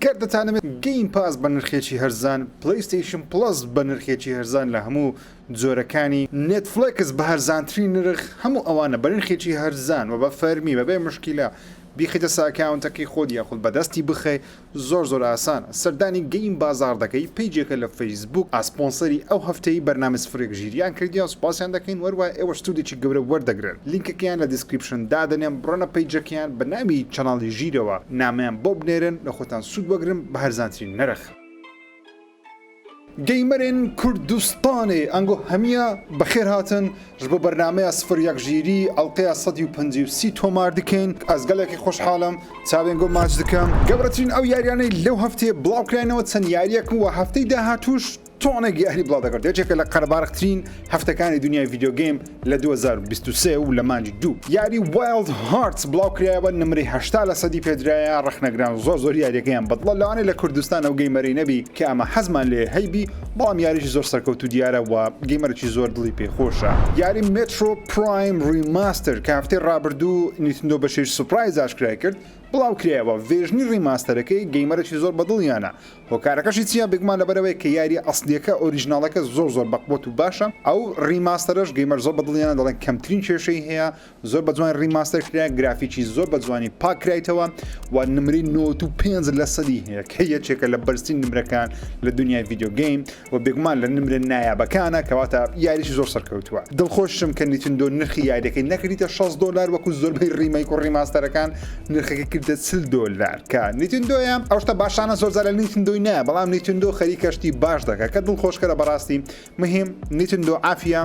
گەر دەتانەوێت Game Pass بە نرخێکی هەرزان، PlayStation Plus بە نرخێکی هەرزان لە هەموو جۆرەکانی، Netflix بە هەرزانترین نرخ، هەموو ئەوانە بە نرخێکی هەرزان و بە فەرمی بەبێ مشکیلە بیخەیتە سەر account ەکەی خۆت یاخود بەدەستی بخەی زۆر زۆر ئاسانە سەردانی گەیم بازاڕ دەکەی page ێکە لە فەیسبووک سپۆنسەری ئەو هەفتەی بەرنامەی سفر یەک ژیریان کردیە سوپاسیان دەکەین وەروا ئێوەش سوودێکی گەورە وەردەگرن لینکەکەیان لە description دادەنێم بڕۆنە page ەکەیان بە ناوی channel ی ژیرەوە نامەیان بۆ بنێرن لە خۆتان سوود وەگرن بە هەرزانترین نرخ. gamer ên کوردستانێ ئەنگۆ هەمیە بەخێر هاتن ژ بۆ بەرنامەیا سفر یەک ژیری ئەڵقەیا سەدی و پەنجی و سی تۆمار دکەین ئەز گەلێکی خۆشحاڵم چاوێنگۆ ماچ دکەم گەورەترین ئەو یاریانەی لەو هەفتەیە بڵاو کراینەوە چەند یاریەکن و هەفتەی داهاتووش تۆنێک یاری بڵاو دەکرد یەکێکە لە قەرەباڵغترین هەفتەکانی دنیای video game لە 2023 و لە مانگی دوو یاری Wild Hearts بڵاو کرایەوە نمرەی 80 لە سەدی پێدرایە ڕەخنەگران زۆر زۆر یاریەکەیان بەدڵە لەوانەیە لە کوردستان ئەو gamer ەی نەبی کە ئەمە حەزمان لێ هەیبی بەڵام یاریی زۆر سەرکەوتوو دیارە و gamer ێکی زۆر دڵی پێ خۆشە یاری Metroid Prime Remaster کە هەفتەی ڕابردوو Nintendo بە شێوەی surprise ئاشکرای کرد بڵاو کرایەوە version ی remaster ەکەی gamer ێکی زۆر بەدڵیانە هۆکارەکەشی چیە بێگومان لەبەرئەوەیە کە یاریە ئەسلیەکە original ەکە زۆر زۆر بەقوەت و باشە ئەو remaster ەش gamer زۆر بەدڵیانە دەڵێن کەمترین کێشەی هەیە زۆر بەجوانی remaster کرایە گرافیکی زۆر بەجوانی پاک کرایتەوە و نمرەی 95 لە سەدی هەیە کە یەکێکە لە بەرزترین نمرەکان لە دنیای video game و بێگومان لە نمرە نایابەکانە کەواتە یاریی زۆر سەرکەوتووە دڵخۆشم کە Nintendo نرخی یاریەکەی نەکردیتە 60 دۆلار وەکو زۆربەی remake و remaster ەکان نرخەکەی کردە 40 دۆلار کە Nintendo یە ئەو شتە باشانە زۆر جار لە Nintendo ی نایە بەڵام Nintendo خەریکە شتی باش دەکات کە دڵخۆشکەرە بەڕاستی مهم Nintendo عافیە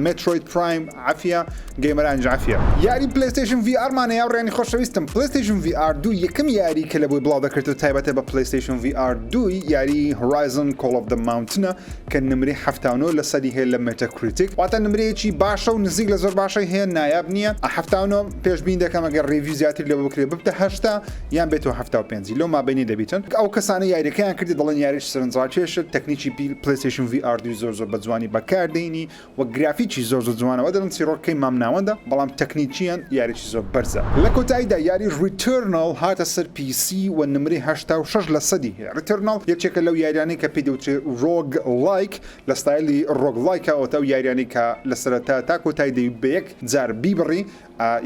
Metroid Prime عافیە gamer انیش عافیە. یاری PlayStation VR مانە یاوڕێیانی خۆشەویستم PlayStation VR دوو یەکەم یاری کە لە بۆی بڵاو دەکرێتەوە تایبەتە بە PlayStation VR دووی یاری Horizon Call of the Mountain ە کە نمرەی 79 لە سەدی هەیە لە Metacritic واتە نمرەیەکی باشە و نزیک لە زۆر باشەی هەیە نایاب نییە 79 پێشبینی دەکەم ئەگەر review زیاتر لەوە بکرێت ببتە 80 یان بێتەوە 75 لەو مابینی دەبیتن ئەو کەسانە یاریەکەیان کردی دەڵێن یاریش سەرنجڕاکێشە تەکنیکی PlayStation VR دوو زۆر زۆر بە جوانی بەکاردێنی و گرافیکی زۆر زۆر جوانە وە دەڵێن چیڕۆکەکەی مامناوەندە بەڵام تەکنیکییان یاریی زۆر بەرزە. لە کۆتاییدا یاری Returnal هاتە سەر PC و نمرەی 86 لە سەدی هەیە. Returnal یەکێکە لەو یاریانەی کە پێی دەوترێ roguelike لە ستایلی roguelike ە واتە ئەو یاریانەی کە لە سەرەتا تا کۆتایی دەبی بە یەک جار بیبڕی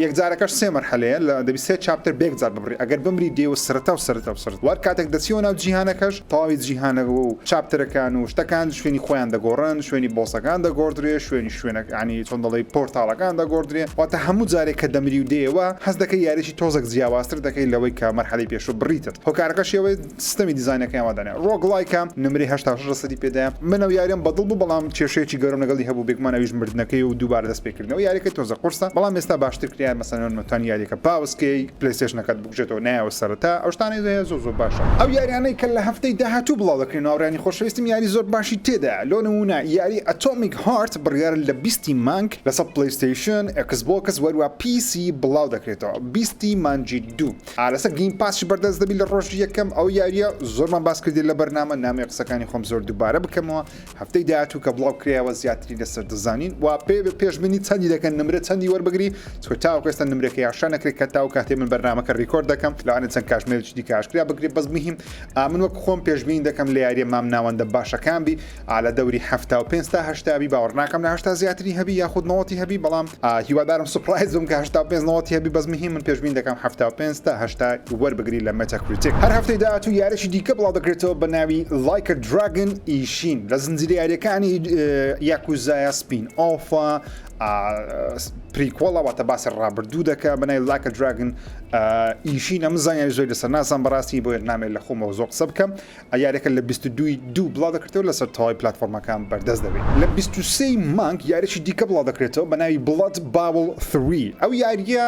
یەکجارەکەش سێ مەرحەلەیە لە دەبی سێ chapter بە یەکجار ببڕی ئەگەر بمری دێوە سەرەتا و سەرەتا و سەرەتا وار کاتێک دەچیەوە ناو جیهانەکەش تەواوی جیهانەکە و chapter ەکان و شتەکان شوێنی خۆیان دەگۆڕن شوێنی boss ەکان دەگۆڕدرێ شوێنی شوێنە ینی چۆن دەڵێی portal ەکان دەگۆڕدرێ واتە هەموو جارێک کە دەمری و دێیەوە هەست دەکەی یاریی تۆزێک جیاوازتر دەکەی لەوەی کە مەرحەلەی پێشوو بڕیتت هۆکارەکەشی ئەوەیە سیستەمی دیزاینەکەیان وا دانایە roguelike ە نمرەی 86 لە سەدی پێدایە من ئەو یاریەم بەدڵ بوو بەڵام کێشەیەکی گەورەم لەگەڵی هەبوو بێگومان ئەویش مردنەکەی و دووبارە دەست پێکردنەوە یاریەکەی تۆزە قورسە بەڵام ئێستا باشتر کرایە مەسەلەن متوانی یاریەکە pause کەی PlayStation ەکەت بکوژێتەوە نایەوە سەرەتا ئەو شتانەی هەیە زۆر زۆر باشە ئەو یاریانەی کە لە هەفتەی داهاتوو بڵاو دەکرێنەوە هاوڕێیانی خۆشەویستم یاری زۆر باشی تێدایە لۆ نموونە یاری Atomic Heart بڕیارە لە بیستی مانگ لەسەر PlayStation Xbox وەروا PC بڵاو دەکرێتەوە بیستی مانگی دوو ئا لەسەر Game Pass ی بەردەست دەبی لە ڕۆژی یەکەم ئەو یاریە زۆرمان باس کردی لە بەرنامە نامەوێ قسەکانی خۆم زۆر دووبارە بکەمەوە هەفتەی داهاتوو کە بڵاو کرایەوە زیاتری لەسەر دەزانین و پێ پێشبینی چەندی دەکەن نمرە چەندی وەربگری چونکە تاوەکو ئێستا نمرەکەی ئاشکرا نەکرێت کە تاو کاتێ من بەرنامەکە record دەکەم لەوانەیە چەند کاژمێرێکی دیکە ئاشکرا بکرێت بەس مهم من وەک خۆم پێشبینی دەکەم لە یاریە مام ناوەندە باشەکان بی لە دەوری 75 تا 80 بی باوەڕ ناکەم لە 80 زیاتری هەبی یاخود نەوەتی هەبی بەڵام هیوادارم surprise بم کە 85 نەوەتی هەبی بەس مهم من پێشبینی دەکەم 75 تا 80 وەربگری لە Metacritic هەر هەفتەی داهاتوو یاریی دیکە بڵاو دەکرێتەوە بە ناوی Like a Dragon Ishin لە زنجیرە یاریەکانی یاکوزایە spin-off ە prequel ە واتە باسی ڕابردوو دەکە بە ناوی Like a Dragon Ishin ئەم زانیاری زۆر لەسەر نازان بەڕاستی بۆیە نامێت لە خۆمەوە زۆر قسە بکەم یاریەکە لە 22 دوو بڵاو دەکرێتەوە لەسەر تەواوی پلاتفۆرمەکان بەردەست دەبێت. لە 23 مانگ یاریی دیکە بڵاو دەکرێتەوە بە ناوی Blood Bowl 3 ئەو یاریە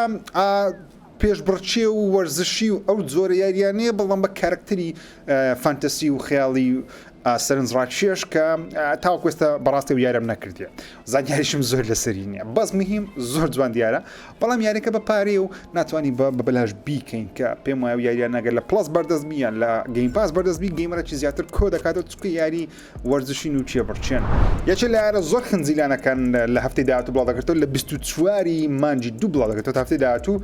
پێشبڕکێ و وەرزشی و ئەو جۆرە یاریانەیە بەڵام بە کارکتەری fantasy و خەیاڵی سەرنجڕاکێش کە تاوەکو ئێستا بەڕاستی ئەو یارم نەکردیە زانیاریشم زۆر لەسەری نییە بەس مهم زۆر جوان دیارە بەڵام یاریەکە بە پارەیە و ناتوانانی بە بەلاش بیکەین کە پێم وایە یاریان نەگەر لە Plus بەردەست بیان لە Game Pass بەردەست بی gamer ەکی زیاتر کۆ دەکاتەوە چونکە یاری وەرزشین و کێبڕکێن. یەکێ لە یارە زۆر خنجیلانەکان لە هەفتەی داهاتوو بڵاو دەکرێتەوە لە 24 ی مانگی دوو بڵاو دەکرێتەوە تا هەفتەی داهاتوو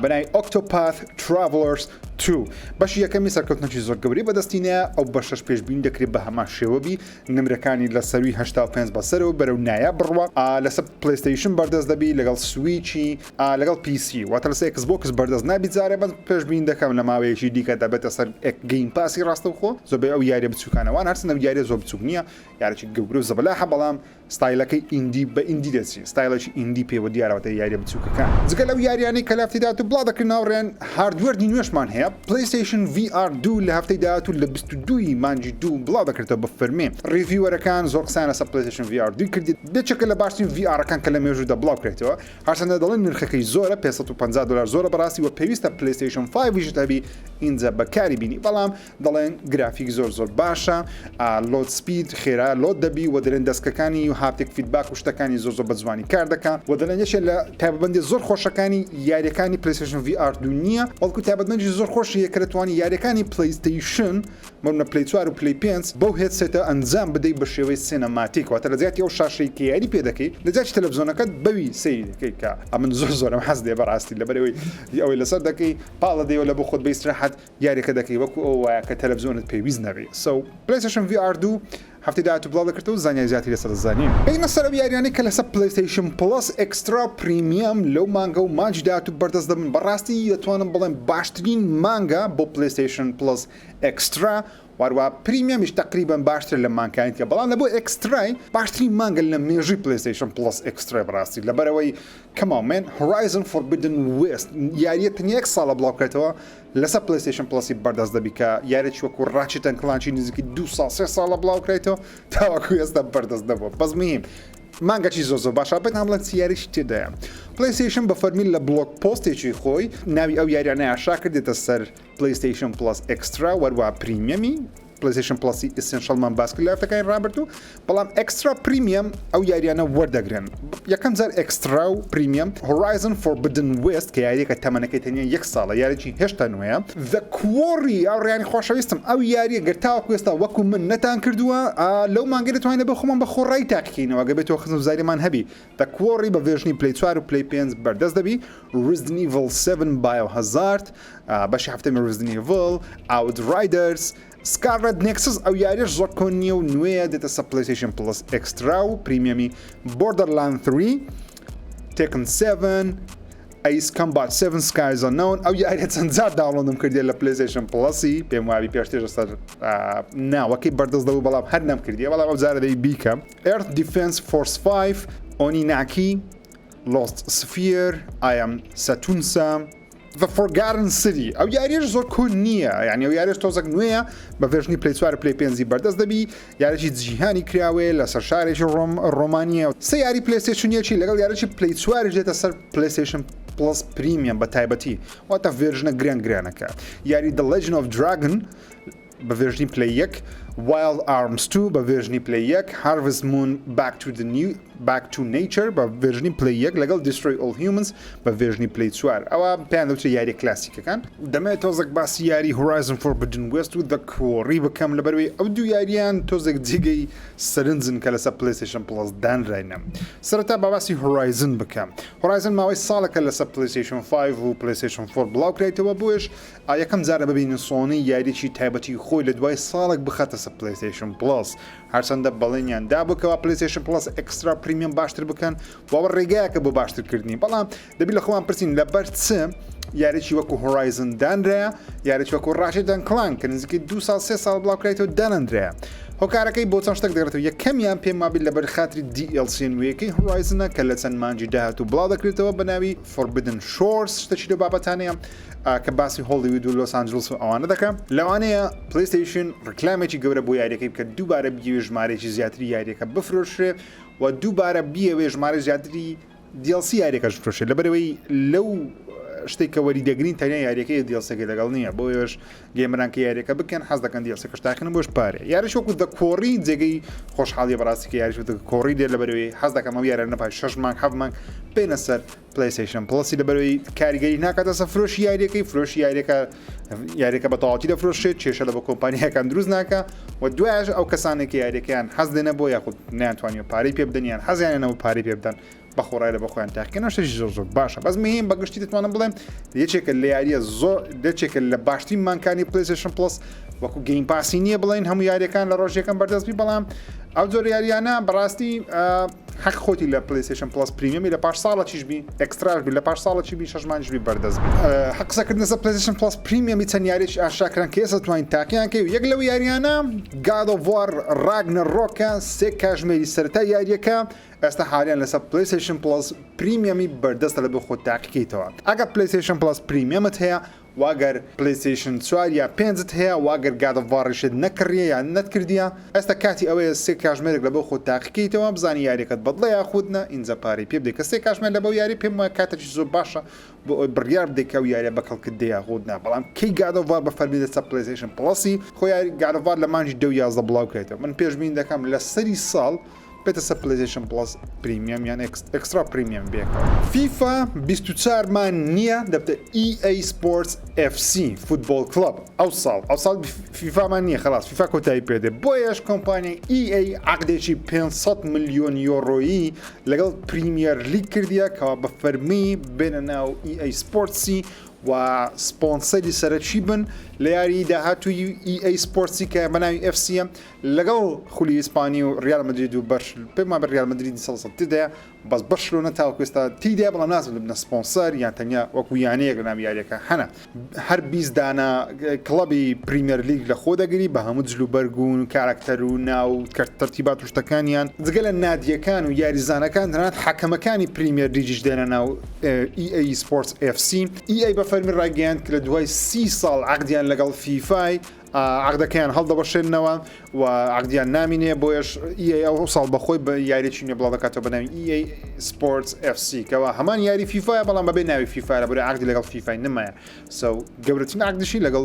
بە ناوی Octopath Travelers 2 بەشی یەکەمی سەرکەوتنێکی زۆر گەورەی بەدەستی نایە، ئەو بەشەش پێشبینی دەکرێت بە هەمان شێوە بی، نمرەکانی لە سەرووی 85 بەسەرەوە بەرەو نایاب بڕوا، لەسەر PlayStation بەردەست دەبی لەگەڵ Switch ی لەگەڵ PC واتە لەسەر Xbox بەردەست نابی جارێ بەس پێشبینی دەکەم لە ماوەیەکی دیکە دەبێتە سەر Game Pass ی ڕاستەوخۆ زۆربەی ئەو یاریە بچووکانە وان هەرچەندە ئەو یاریە زۆر بچووک نییە یاریی گەورە و زەبەلاحە بەڵام ستایلەکەی indie بە indie دەچی ستایلێکی indie پێوە دیارە واتە یاریە بچووکەکان. جگە لەو یاریانەی کە لە هەفتەی داهاتوو بڵاو دەکرێنەوە ڕێن hardware ی نوێشمان هەیە PlayStation VR 2 لە هەفتەی داهاتوو لە 22 ی مانگی دوو بڵاو دەکرێتەوە بە فەرمی reviewer ەکان زۆر قسەیان لەسەر PlayStation VR 2 کردی یەکێکە لە باشترین VR ەکان کە لە مێژوودا بڵاو کرێتەوە هەرچەندە دەڵێن نرخەکەی زۆرە 550 دلار زۆرە بەڕاستی وە پێویستە PlayStation 5 یشت هەبی ئینجا بەکاری بینی بەڵام دەڵێن گرافیک زۆر زۆر باشە load speed خێرا load دەبی و دەلێن دەستکەکانی و haptic feedback و شتەکانی زۆر زۆر بە جوانی کار دەکا و دەلێن یەکێ لە تایبەتمەندی زۆر خۆشەکانی یاریەکانی PlayStation VR دوو نییە بەڵکو تایبەتمەندی زۆر خۆشی هەیە کە دەتوانی یاریەکانی PlayStation بۆ نمونە Play 4 و Play 5 بەو headset ە ئەنجام بدەی بە شێوەی cinematic واتە لە جیاتی ئەو شاشەی کە یاری پێ دەکەی لە جیاتی تەلەڤزیۆنەکەت بەوی سەیری دەکەی کە ئەمن زۆر زۆرم حەز لێ بەڕاستی لەبەرئەوەی ئەوەی لەسەر دەکەی پاڵە دەیەوە لە بۆ خۆت بە ئیسراحەت یاریەکە دەکەی وەکو ئەوە وایە کە تەلەفزیۆنت پێویست نەبێ so PlayStation VR 2 هەفتەی داهاتوو بڵاو دەکرێتەوە زانیاری زیاتری لەسەر دەزانین. بێینە سەر ئەو یاریانەی کە لەسەر PlayStation Plus Extra Premium لەو مانگە و مانگی داهاتوو بەردەست دەبن بەڕاستی دەتوانم بڵێم باشترین مانگە بۆ PlayStation Plus Extra واروا Premium یش تەقریبەن باشترە لە مانگەکانی تر بەڵام لە بۆ Extra ی باشترین مانگە لە مێژووی PlayStation Plus Extra ی بەڕاستی لەبەرئەوەی Come on man Horizon Forbidden West یاریە تەنیا یەک ساڵە بڵاوکرێتەوە لەسەر PlayStation Plus ی بەردەست دەبی کە یاریی وەکو Ratchet and Clank ی نزیکی دو ساڵ سێ ساڵە بڵاوکرێتەوە تاوەکو ئێستا بەردەست نەبووە بەس مهم مانگەکی زۆر زۆر باشە بێت بڵێن چ یاریی تێدایە PlayStation بە فەرمی لە blog post ێکی خۆی ناوی ئەو یاریانە ئاشکرا کردێتە سەر PlayStation Plus Extra وەروا Premium ی PlayStation Plus ی Essential مان باس کرد لە هەفتەکانی ڕابردوو بەڵام Extra Premium ئەو یاریانە وەردەگرن یەکەم جار Extra و Premium Horizon Forbidden West کە یاریەکە تەمەنەکەی تەنیا یەک ساڵە یاریی هێشتا نوێیە The Quarry هاوڕێیانی خۆشەویستم ئەو یاریە گەر تاوەکو ئێستا وەکو من نەتان کردووە لەو مانگە دەتوانین بە خۆمان بە خۆڕایی تاقیکەینەوە گەر بێتەوە خزم زاریمان هەبی The Quarry بە version ی Play 4 و Play 5 بەردەست دەبی Resident Evil 7 Biohazard بەشی هەفتەمی Resident Evil Outriders Scarlet Nexus ئەو یاریش زۆر کۆن نییە و نوێیە دێتە سەر PlayStation Plus Extra و Premium ی Borderlands 3 Tekken 7 Ace Combat 7 Skies Unknown ئەو یاریە چەند جار download م کردیە لە PlayStation Plus ی پێم وابی پێشتر لەسەر ناوەکەی بەردەست دەبوو بەڵام هەر نەم کردیە بەڵام ئەو جارە دەی بیکەم Earth Defense Force 5 Oninaki Lost Sphear I Am Setsuna The Forgotten City ئەو یاریش زۆر کۆن نییە یعنی ئەو یاریش تۆزەک نوێیە بە version ی Play 4 Play پێنجی بەردەست دەبی یاریی جیهانی کراوەیە لەسەر شارێکی ڕۆم ڕۆمانیە سێ یاری PlayStation یەکی لەگەڵ یاریی Play چواریش دێتە سەر PlayStation Plus Premium بە تایبەتی واتە version ە گران گرانەکە یاری The Legend of Dragoon بە version ی Play یەک، Wild Arms 2 بە version ی Play یەک، Harvest Moon Back to the New Back to Nature بە version ی Play یەک لەگەڵ Destroy All Humans بە version ی Play چوار. ئەوە پێیان دەوترێت یاریە کلاسیکەکان. دەمەوێت تۆزێک باسی یاری Horizon Forbidden West و The Quarry بکەم لەبەرئەوەی ئەو دوو یارییان تۆزێک جێگەی سەرنجن کە لەسەر PlayStation Plus دانراینە. سەرەتا با باسی Horizon بکەم. Horizon ماوەی ساڵێکە لەسەر PlayStation 5 و PlayStation 4 بڵاوکرایتەوە بۆیەش یەکەم جارە ببینین سۆنی یاریی تایبەتی خۆی لە دوای ساڵێک بخاتە سەر PlayStation Plus، هەرچەندە بەڵێنیان دابوو کەوا PlayStation Plus Extra Premium باشتر بکەن و ئەوە ڕێگایەکە بۆ باشترکردنی، بەڵام دەبی لە خۆمان پرسین لەبەر چ یاریی وەکو Horizon دانرایە، یاریی وەکو Ratchet and Clank کە نزیکەی دوو ساڵ سێ ساڵ بڵاوکرایتەوە دانەنرایە. هۆکارەکەی بۆ چەند شتێک دەگەڕێتەوە، یەکەمیان پێم وابێت لەبەر خاتری DLC نوێیەکەی Horizon ە کە لە چەند مانگی داهاتوو بڵاو دەکرێتەوە بە ناوی Forbidden Shores شتێکی لەو بابەتانەیە کە باسی هۆڵیوود و لۆس ئانجلس و ئەوانە دەکا. لەوانەیە PlayStation ڕیکلامێکی گەورە بۆ یاریەکەی بکات دووبارە بیەوێ ژمارەیەکی زیاتری یاریەکە بفرۆشرێ و دووبارە بیەوێ ژمارەی زیاتری DLC یاریەکەش بفرۆشێ لەبەرئەوەی لەو شتێک کە وەری دەگرین تەنیا یاریەکەی DLC ەکەی لەگەڵ نییە بۆیەش gamer ان کە یاریەکە بکەن حەز دەکەن DLC ەکەش تاقین بۆش پارێ یاریش وەکو The Quarry جێگەی خۆشحاڵیە بەڕاستی کە یاریش The Quarry دێت لەبەرئەوەی حەز دەکەم ئەو یاریانە پاش 6 مانگ 7 مانگ بێنە سەر PlayStation Plus ی لەبەرەوەی کاریگەری ناکاتە سەر فرۆشی یاریەکەی فرۆشی یاریەکە یاریەکە بە تەواوەتی دەفرۆشێت کێشە لە بە کۆمپانیاکان دروست ناکە و دوایش ئەو کەسانێک کە یاریەکەیان حەز لێ نەبوو یاخود نەیانتوانیوە پارەی پێ بدەن یان حەزیان نەبوو پارەی پێ بدەن. بە خۆڕای لە بە خۆیان تاقیکەنەوە شتێکی زۆر زۆر باشە بەس مهم بە گشتی دەتوانم بڵێم یەکێکە لە یاریە زۆر یەکێکە لە باشترین مانکانی PlayStation Plus وەکو Game Pass ی نییە بڵێن هەموو یاریەکان لە ڕۆژ یەکەم بەردەست بی بەڵام ئەو جۆر یاریانە بەڕاستی حەق خۆتی لە PlayStation Plus Premium ی لە پاش ساڵە چیش بی extra ش بی لە پاش ساڵە چی بی شەش مانگیش بی بەردەست بی حەق قسەکردن لەسەر PlayStation Plus Premium ی چەند یاریێکی ئاشکراکران کە ئێستا توانین تاقیان کەی و یەک لەو یاریانە God of War Ragnarok ە سێ کاژمێری سەرەتای یاریەکە ئێستا حالیان لەسەر PlayStation Plus Premium ی بەردەستە لە بۆ خۆت تاقیکەیتەوە ئەگەر PlayStation Plus Premium ت هەیە وە گەر PlayStation چوار یا پێنجت هەیە وە گەر God of War یشت نەکڕیە یان نەتکردیە ئێستا کاتی ئەوەیە سێ کاژمێرێک لەبۆ خۆت تاقیکەیتەوە بزانی یاریەکەت بەدڵە یاخود نا ئینجا پارەی پێ بدەی کە سێ کاژمێر لەبۆ یاری پێم وایە کاتێکی زۆر باشە بۆ ئەوەی بڕیار بدەی کە ئەو یاریە بەکەڵکت دێ یاخود نا بەڵام کەی God of War بە فەرمی دەچتە PlayStation Plus ی خۆ یاری God of War لە مانگی دە و 11 بڵاو کرێتەوە من پێشبینی دەکەم لە سەری ساڵ بێتە سەر PlayStation Plus Premium یان Extra Premium بێکەوە. فیفا 24 مان نییە دەبتە EA Sports FC Football Club ئەو ساڵ ئەو ساڵ فیفامان نییە خلاص فیفا کۆتایی پێدێ بۆیەش کۆمپانیای EA عقدێکی 500 ملیۆن یۆرۆیی لەگەڵ Premier League کردیە کەوا بە فەرمی بێنە ناو EA Sports ی و سپۆنسەری سەرەکی بن لە یاری داهاتووی EA Sports ی کە بە ناوی FC لەگەڵ خولی ئیسپانی و ریال مەدرید و بەرش پێم وابێ ریال مەدریدی سەد سەد تێدایە بەس بەرشلۆنە تاوەکو ئێستا تێیدایە بەڵام نازانم دەبنە سپۆنسەر یان تەنیا وەکو یانەیەک لەناو یاریەکە هەنە هەر 20 دانە کڵەبی Premier League لە خۆ دەگری بە هەموو جل و بەرگ و کاراکتەر و ناو تەرتیبات و شتەکانیان جگە لە نادیەکان و یاریزانەکان تەنانەت حەکەمەکانی Premier League یش دێنە ناو EA Sports FC EA بە فەرمی ڕایگەیاند کە لە دوای 30 ساڵ عەقدیان لەگەڵ فیفای عەقدەکەیان هەڵدەوەشێننەوە و عەقدیان نامینێ بۆیەش EA ئەو ساڵ بەخۆی بە یاریی نوێ بڵاو دەکاتەوە بە ناوی EA Sports FC کەوا هەمان یاری فیفایە بەڵام بەبێ ناوی فیفا لە بەرەی عەقدی لەگەڵ فیفای نمایە so گەورەترین عەقدیشی لەگەڵ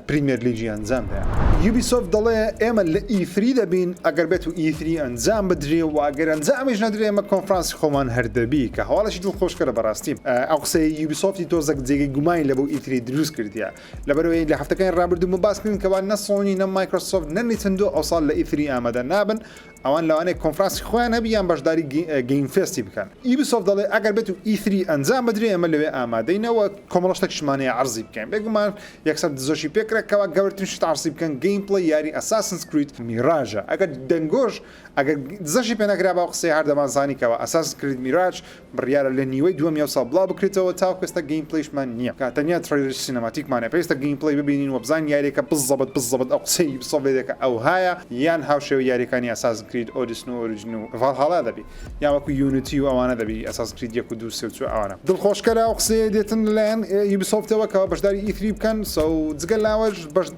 Premier League ی ئەنجام دایە. Ubisoft دەڵێ ئێمە لە E3 دەبین ئەگەر بێت و E3 ئەنجام بدرێ و ئەگەر ئەنجامیش نەدرێ ئێمە کۆنفرانسی خۆمان هەر دەبی کە هەواڵێکی دڵخۆشکەرە بەڕاستی ئەو قسەی Ubisoft ی تۆزەک جێگەی گومانی لە بۆ E3 دروست کردیە لەبەرئەوەی لە هەفتەکانی ڕابردوو باس کردن کەوا نە سۆنی نە مایکرۆسۆفت نە Nintendo ئەوساڵ لە E3 ئامادە نابن ئەوان لەوانەیە کۆنفرانسی خۆیان هەبی یان بەشداری Game Fest ی بکەن Ubisoft دەڵێ ئەگەر بێت و E3 ئەنجام بدرێ ئێمە لەوێ ئامادەینەوە کۆمەڵە شتێکیشمان هەیە عەرزی بکەین بێگومان یەکسەر دزەشی پێکرا کەوا گەورەترین شت عەرزی بکەن gameplay یاری Assassin's Creed Mirage ە ئەگەر دەنگۆش ئەگەر دزەشی پێ نەکرابا ئەو قسەیە هەر دەمانزانی کەوا Assassin's Creed Mirage بڕیارە لە نیوەی دووەمی ئەوساڵ بڵاو بکرێتەوە تاوەکو ئێستا gameplay شمان نییە کە تەنیا trailer ی cinematic مان هەیە پێویستە gameplay ببینین و بزانین یاریەکە بزەبت بزەبت ئەو قسەی Ubisoft ئەوهایە یان هاوشێوەی یاریەکانی Assassin's Creed Odyssey و Origin و Valhalla دەبی یان وەکو Unity و ئەوانە دەبی Assassin's Creed یەک و دوو سێ و چوار ئەوانە دڵخۆشکەرە ئەو قسەیە دێتن لەلایەن Ubisoft ەوە کەوا بەشداری E3 بکەن so جگە لاوەش بەش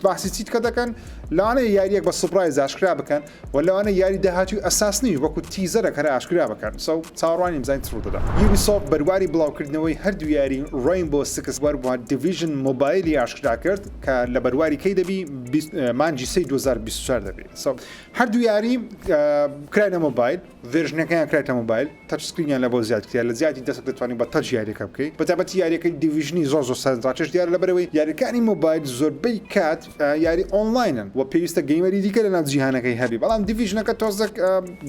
باسی چیت کە دەکەن لەوانەیە یاریەک بە surprise ئاشکرا بکەن و لەوانەیە یاری داهاتووی Assassin یش وەکو teaser ەک هەر ئاشکرا بکەن so چاوەڕوانین بزانین چ ڕوودەدا. Ubisoft بەرواری بڵاوکردنەوەی هەردوو یاری Rainbow Six وەروەها Division Mobile ی ئاشکرا کرد کە لە بەرواری کەی دەبی مانگی سێی 2024 دەبی so هەردوو یاری کراینە مۆبایل version ەکەیان کرایتە مۆبایل touch screen یان لەبۆ زیاد کرا لە جیاتی دەستت دەتوانی بە touch یاریەکە بکەی بەتایبەتی یاریەکەی Division ی زۆر زۆر سەرنجڕاکێش دیارە لەبەرئەوەی یاریەکانی مۆبایل زۆربەی کات یاری ئۆنلاینن و پێویستە gamer ی دیکە لەناو جیهانەکەی هەبی بەڵام Division ەکە تۆزێک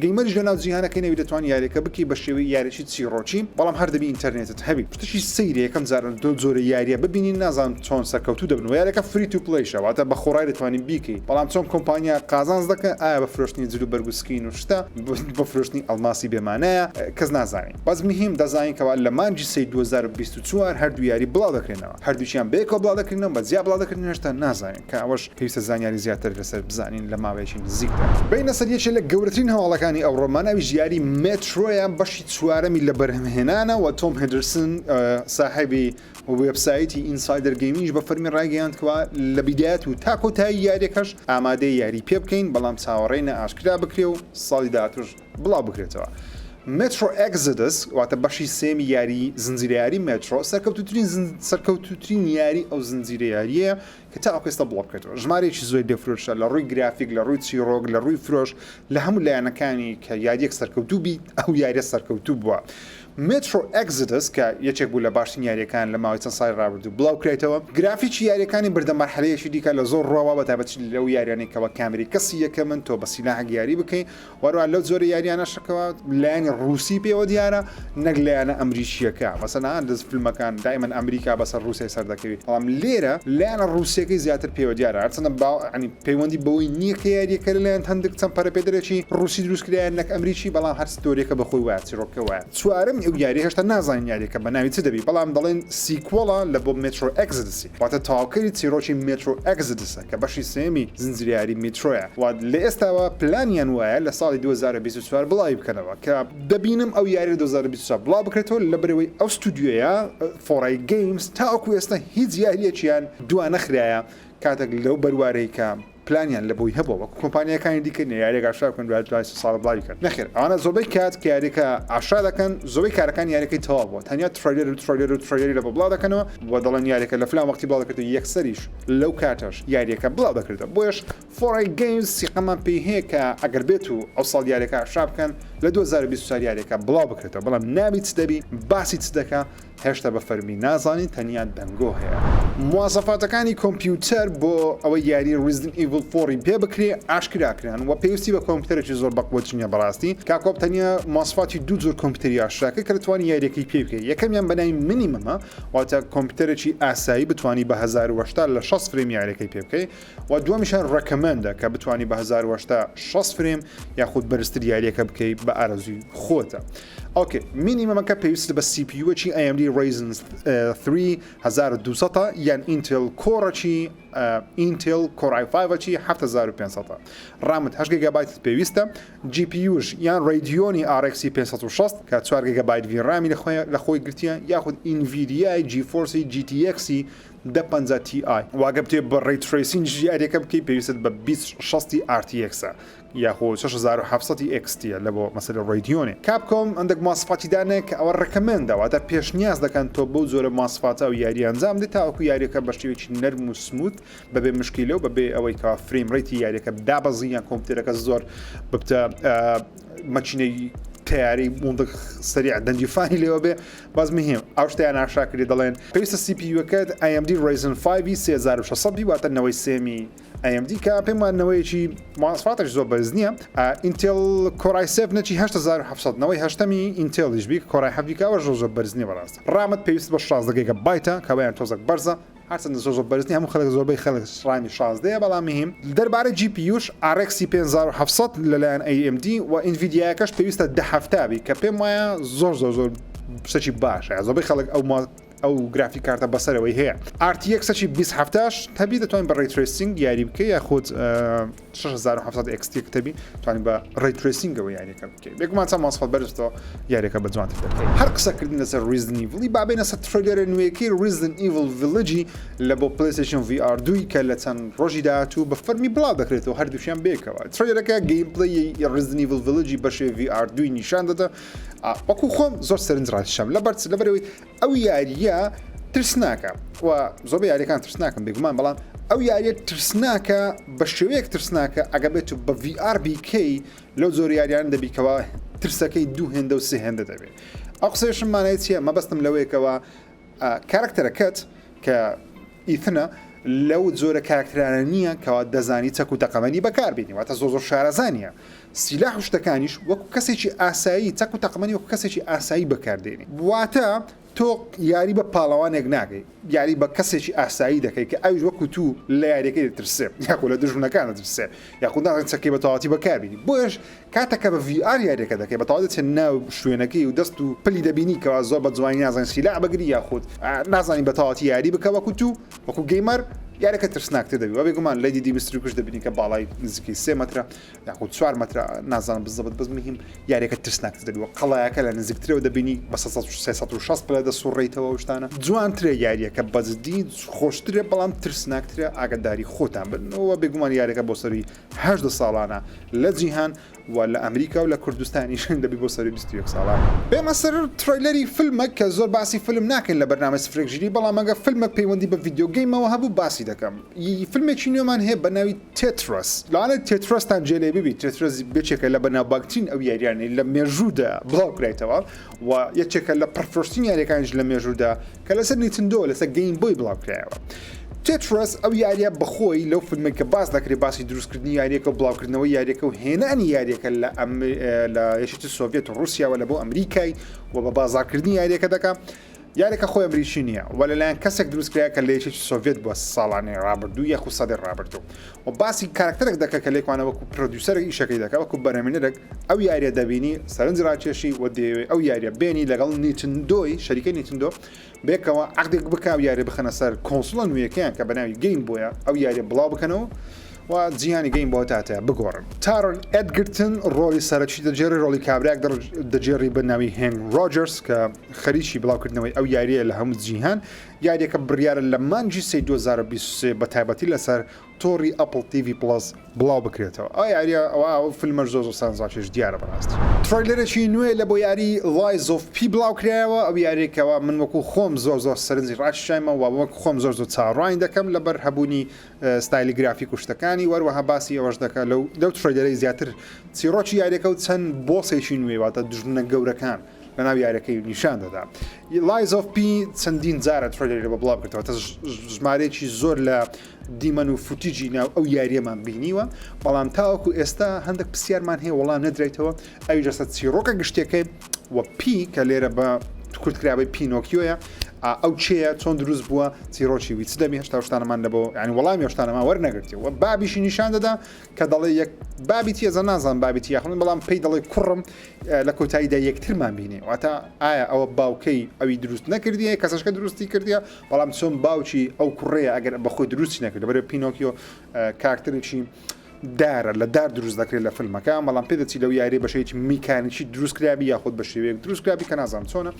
gamer یش لەناو جیهانەکەی نەبی دەتوانی یاریەکە بکەی بە شێوەی یاریی چیڕۆکی بەڵام هەر دەبی ئینتەرنێتت هەبی شتێکی سەیرە یەکەم جارە لەو جۆرە یاریە ببینین نازانم چۆن سەرکەوتوو دەبن وە یاریەکە free to play شە واتە بە خۆڕای دەتوانی بیکەی بەڵام چۆن کۆمپانیا قازانج دەکەن ئایا بە فرۆشتنی جل و بەرگ و skin و شتە بە فرۆشتنی ئەڵماسی بێمانایە کەس نازانین بەس مهم دەزانین کەوا لە مانگی سێی 2024 هەردوو یاری بڵاو دەکرێنەوە هەردووکیان بەیەکەوە بڵاو دەکرێنەوە بە جیا بڵاو دەکرێنەوە هێشتا نازانین کە ئەوەش پێویستە زانیاری زیاتر لەسەر بزانین لە ماوەیەکی نزیکدا. بێینە سەر یەکێ لە گەورەترین هەواڵەکانی ئەوڕۆمان ئەویش یاری Metro یە بەشی چوارەمی لە بەرهەمهێنانە و تۆم هێندرسن ساحێبی وێبسایتی Insider Gaming یش بە فەرمی ڕایگەیاند کەوا لە بیدایەت و تا کۆتایی یاریەکەش ئامادەیە یاری پێ بکەین بەڵام چاوەڕێینە ئاشکرا بکرێ و ساڵی داهاتووش بڵاو بکرێتەوە. Metro Exodus واتە بەشی سێیەمی یاری زنجیرە یاری Metro سەرکەوتووترین سەرکەوتووترین یاری ئەو زنجیرە یاریەیە. کە تاوەکو ئێستا بڵاو بکرێتەوە. ژمارەیەکی زۆری لێ فرۆشرا لە ڕووی گرافیک، لە ڕووی چیڕۆک، لە ڕووی فرۆش، لە هەموو لایەنەکانی کە یارییەک سەرکەوتوو بیت ئەو یارییە سەرکەوتوو بووە. Metro Exodus کە یەکێک بوو لە باشترین یارییەکان لە ماوەی چەند ساڵی ڕابردوو بڵاو کرایتەوە، گرافیکی یارییەکانی بردە مەرحەلەیەکی دیکە لە زۆر ڕووەوە بە تایبەتی لەو یاریانەی کەوا کامێرەی کەسی یەکەمن تۆ بە سیلاحێک یاری بکەی و هەروەها لەو جۆرە یاریانەشە کەوا لایەنی ڕووسی پێوە دیارە نەک لایەنە ئەمریکییەکە مەسەلەن ها لە فیلمەکان دائیمەن ئەمریکا بەسەر ڕووسیای سەردەکەوی بەڵام لێرە لایەنە ڕووسییەکەی زیاتر پێوە دیارە هەرچەندە با یانی پەیوەندی بەوەی نییە کە یارییەکە لەلایەن هەندێک چەند پەرەپێدەرێکی ڕووسی دروست کرایە نەک ئەمریکی بەڵام هەر story ەکە بەخۆی وایە چیڕۆکەکە وایە. چوارەم ئەو یاریە هێشتا نازانین یاریەکە بە ناوی چ دەبی بەڵام دەڵێن sequel ە لە بۆ Metro Exodus ی واتە تەواوکەری چیڕۆکی Metro Exodus ە کە بەشی سێیەمی زنجیرە یاری میترۆیە و لە ئێستاوە پلانیان وایە لە ساڵی 2024 بڵاوی بکەنەوە کە دەبینم ئەو یاریە لە 2024 بڵاو بکرێتەوە لەبەرئەوەی ئەو ستودیۆیە 4A Games تاوەکو ئێستا هیچ یاریەکیان دوا نەخرایە کاتێک لەو بەروارەی کە پلانیان لە بۆی هەبووە وەکو کۆمپانیاکانی دیکە نیە یاریەک ئاشکرا بکەن دوای دوای سێ ساڵ بڵاوی کەن نەخێر ئەوانە زۆربەی کات کە یاریەکە ئاشکرا دەکەن زۆربەی کارەکان یاریەکەی تەواو بووە تەنیا trailer و trailer و trailer ی لە بۆ بڵاو دەکەنەوە و دەڵێن یاریەکە لە فلان وەختی بڵاو دەکرێتەوە یەکسەریش لەو کاتەش یاریەکە بڵاو دەکرێتەوە بۆیەش 4A Games سیقەمان پێی هەیە کە ئەگەر بێت و ئەو ساڵ یاریەکە ئاشکرا بکەن لە 2024 یاریەکە بڵاو بکرێتەوە بەڵام ناوی چ دەبی باسی چ دەکا هێشتا بە فەرمی نازانین تەنیا دەنگۆ هەیە. مواسەفاتەکانی کۆمپیوتەر بۆ ئەوەی یاری Resident Evil 4 ی پێ بکرێ ئاشکرا کران و پێویستی بە کۆمپیوتەرێکی زۆر بەقوەت نیە بەڕاستی Capcom تەنیا مواسفاتی دوو جۆر کۆمپیوتەری ئاشکرا کرد کە دەتوانی یاریەکەی پێ بکەی یەکەمیان بە ناوی minimum ە واتە کۆمپیوتەرێکی ئاسایی بتوانی بە 1080 لە 60 frame یاریەکەی پێ بکەی و دووەمیشان recommend ە کە بتوانی بە 1080 60 frame یاخود بەرزتر یاریەکە بکەی بە ئارەزوی خۆتە. okay minimum ەکە پێویستت بە CPU ەکی AMD Ryzen 3 1200 یان Intel Core ەکی Intel Core i5 ەکی 7500 RAM ت 8 گیگابایتت پێویستە GPU ش یان Radeon ی RX 560 کە 4 گیگابایت VRAM ی لە خۆی گرتیە یاخود Nvidia ی GeForce ی GTX ی 1050 Ti واگە بتێ بە ray tracing یاریەکە بکەی پێویستت بە 2060 RTX ە یاخۆ 6700 ی XT یە لە بۆ مەسەلە Radeon ێ Capcom هەندێک مواسفاتی دانێ کە ئەوە recommend ە واتە پێشنیاز دەکەن تۆ بەو جۆرە مواسفاتە ئەو یاری ئەنجام بدەیت تاوەکو یاریەکە بە شێوەیەکی نەرم و smooth بەبێ مشکیلە و بەبێ ئەوەی کەوا frame rate ی یاریەکە دابەزی یان کۆمپیوتەرەکە زۆر ببتە مەکینەی تەیارەی موندق سەریع دەنگی fan ی لێوە بێ بەس مهم ئەو شتیان ئاشا کردی دەڵێن پێویستە CPU ەکەت AMD Ryzen 5 3600 بی واتە نەوەی سێمی AMD کە پێم وایە نەوەیەکی مواسفاتش زۆر بەرز نییە Intel Core i 7 نەچی 8700 نەوەی هەشتەمی Intel یش بی Core i 7 کە ئەوەش زۆر زۆر بەرز نییە بەڕاست RAM ت پێویست بە 16 گیگا بایتە کە ئەویان تۆزێک بەرزە هەرچەندە زۆر زۆر بەرز نییە هەموو خەڵک زۆربەی خەڵک RAM ی 16 بەڵام مهم دەربارەی GPU ش RX 5700 لەلایەن AMD و Nvidia یەکەش پێویستە 1070 بی کە پێم وایە زۆر زۆر زۆر شتێکی باشە زۆربەی خەڵک ئەو ئەو graphic card ە بەسەرەوەی هەیە RTX ەکی 20 هەفتاش تەبی دەتوانین بە ray tracing یاری بکەی یاخود 6700 XT تەبی توانین بە ray tracing ەوە یاریەکە بکەی بێگومان چەند ماسفەت بەرزتەوە یاریەکە بە جوانتر دەکەی هەر قسەکردن لەسەر Resident Evil ی بابێنە سەر trailer ە نوێیەکەی Resident Evil Village ی لە بۆ PlayStation VR دووی کە لە چەند ڕۆژی داهاتوو بە فەرمی بڵاو دەکرێتەوە هەردووکیان بێکەوە trailer ەکە gameplay ی Resident Evil Village ی بەشێ VR دووی نیشان دەدا وەکو خۆم زۆر سەرنج ڕاکیشام لەبەر لەبەرەوەی ئەو یارییە ترسناکە و زۆربەی یاریەکان ترسناکەم بێگومان بەڵام ئەو یاریە ترسناکە بە شێوەیەک ترسناکە ئەگە بێت و بە VR بیکەی لەو زۆر یاریان دەبیکەوە ترسەکەی دوو هێندە و سێ هێندە دەبێت ئەو قسەیشم مانای چییە مەبەستم لەوەیەکەوە کارکتەرەکەت کە ئیتنە لەو جۆرە کارکتەرانە نییە کەوا دەزانی چەک و تەقەمەنی بەکاربێنی واتە زۆر زۆر شارەزا نییە سیلاح و شتەکانیش وەکو کەسێکی ئاسایی چەک و تەقەمەنی وەکو کەسێکی ئاسایی بەکاردێنی واتە تۆ یاری بە پاڵەوانێک ناکەی یاری بە کەسێکی ئاسایی دەکەی کە ئەویش وەکو تو لە یاریەکەی دەترسێ یاخود لە دوژمنەکان دەترسێ یاخود نازانێت چەکەی بە تەواوەتی بەکاربینی بۆیەش کاتێک کە بە VR یاریەکە دەکەی بە تەواوی دەچێت ناو شوێنەکەی و دەست و پلی دەبینی کەوا زۆر بە جوانی نازانی سیلاح بگری یاخود نازانی بە تەواوەتی یاری بکە وەکو تو وەکو gamer یاریەکە ترسناکتر دەبی وە بێگومان Lady Dimitrescu ش دەبینی کە باڵای نزیکەی سێ مەترە یاخود چوار مەترە نازانم بزەبت بەس مهم یاریەکە ترسناکتر دەبی وە قەڵایەکە لە نزیکترەوە دەبینی بە 360 پلە دەسوڕێیتەوە و شتانە جوانترە یاریەکە بەجدی خۆشترە بەڵام ترسناکترە ئاگاداری خۆتان بن وە بێگومان یاریەکە بۆ سەروی 18 ساڵانە لە جیهان و لە ئەمریکا و لە کوردستانیش دەبی بۆ سەروی 21 ساڵان. بێمە سەر trailer ی فیلمەک کە زۆر باسی فیلم ناکەین لە بەرنامەی سفرێک ژیری بەڵام ئەگەر فیلمەک پەیوەندی بە video game ەوە هەبوو باسی. باسی دەکەم. فیلمێکی نوێمان هەیە بە ناوی Tetris. لەوانەیە Tetris تان جێ لێ ببی، Tetris یەکێکە لە بەناوبانگترین ئەو یاریانەی لە مێژوودا بڵاو کرایتەوە و یەکێکە لە پڕفرۆشترین یاریەکانیش لە مێژوودا کە لەسەر Nintendo لەسەر Game Boy بڵاو کرایەوە. Tetris ئەو یاریە بەخۆی لەو فیلمەی کە باس دەکرێت باسی دروستکردنی یاریەکە و بڵاوکردنەوەی یاریەکە و هێنانی یاریەکە لە لە یەکێتی سۆڤێت و ڕوسیاوە لە بۆ ئەمریکای و بە بازاڕکردنی یاریەکە دەکا. یاریەکە خۆی ئەمریکی نییە و لەلایەن کەسێک دروستکرایە کە لە یەکێتی سۆڤێت بووە ساڵانی ڕابردوو یاخود سەدەی ڕابردوو و باسی کارکتەرێک دەکە کە لێکوانە وەکو producer ێک ئیشەکەی دەکا وەکو بەرهەمێنەرێک ئەو یاریە دەبینی سەرنج ڕاکێشی و دەیەوێ ئەو یاریە بێنی لەگەڵ Nintendo ی شەریکەی Nintendo بێکەوە عەقدێک بکا و یاری بخەنە سەر console ە نوێیەکەیان کە بەناوی Game Boy ە ئەو یاریە بڵاو بکەنەوە و جیهانی Game Boy تاتە بگۆڕن. تارۆن ئێدگرتن ڕۆڵی سەرەکی دەگێڕی ڕۆڵی کابرایەک دەگێڕی بە ناوی هێنک ڕۆجەرز کە خەریکی بڵاوکردنەوەی ئەو یارییە لە هەموو جیهان، یارییەکە بڕیارە لە مانگی سێی 2023 بە تایبەتی لەسەر تۆڕی Apple TV Plus بڵاو بکرێتەوە. ئەو یارییە ئەوە ئەو فیلمەش زۆر زۆر سەرنجڕاکێش دیارە بەڕاستی. trailer ێکی نوێ لە بۆ یاری Lies of P بڵاوکرایەوە، ئەو یارییە کەوا من وەکو خۆم زۆر زۆر سەرنجی ڕاکیشایمە و وەک خۆم زۆر زۆر چاوەڕوانی دەکەم لەبەر هەبوونی ستایلی گرافیک و شتەکانی، وەروەها باسی ئەوەش دەکات لەو لەو trailer ەی زیاتر چیڕۆکی یاریەکە و چەند boss ێکی نوێ واتە دوژمنە گەورەکان لەناو یاریەکەی نیشان دەدا. Lies of P چەندین جارە trailer ی بە بڵاو کردەوە تا ژمارەیەکی زۆر لە دیمەن و footage ی ناو ئەو یاریەمان بینیوە بەڵام تاوەکو ئێستا هەندێک پرسیارمان هەیە وەڵام نەدرێتەوە ئەویش لەسەر چیڕۆکە گشتیەکەی و P کە لێرە بە کورتکراوەی پینۆکیۆیە ئەو چێە چۆن دروست بووە چیڕۆکی وی چ دەمی هێشتا شتانەمان لە بۆ ینی وەڵامی شتانەمان وەرنەگرتی و بابیشی نیشان دەدا کە دەڵێ یەک بابی تیێزە نازان بابی یاخون بەڵام پێی دەڵێ کوڕم لە کۆتاییدا یەکترمان بینێ واتە ئایا ئەوە باوکەی ئەوی دروست نەکردیە کەسەشکە دروستی کردیە بەڵام چۆن باوکی ئەو کوڕەیە ئەگەر بەخۆی دروستی نەکرد لەبەرئەوەی پینۆکیۆ کارکتەرێکی دارە لە دار دروست دەکرێت لە فیلمەکە بەڵام پێدەچی لەو یاری بە شێوەیەکی میکانیکی دروست کرابی یاخود بە شێوەیەک دروست کرابی کە نازانم چۆنە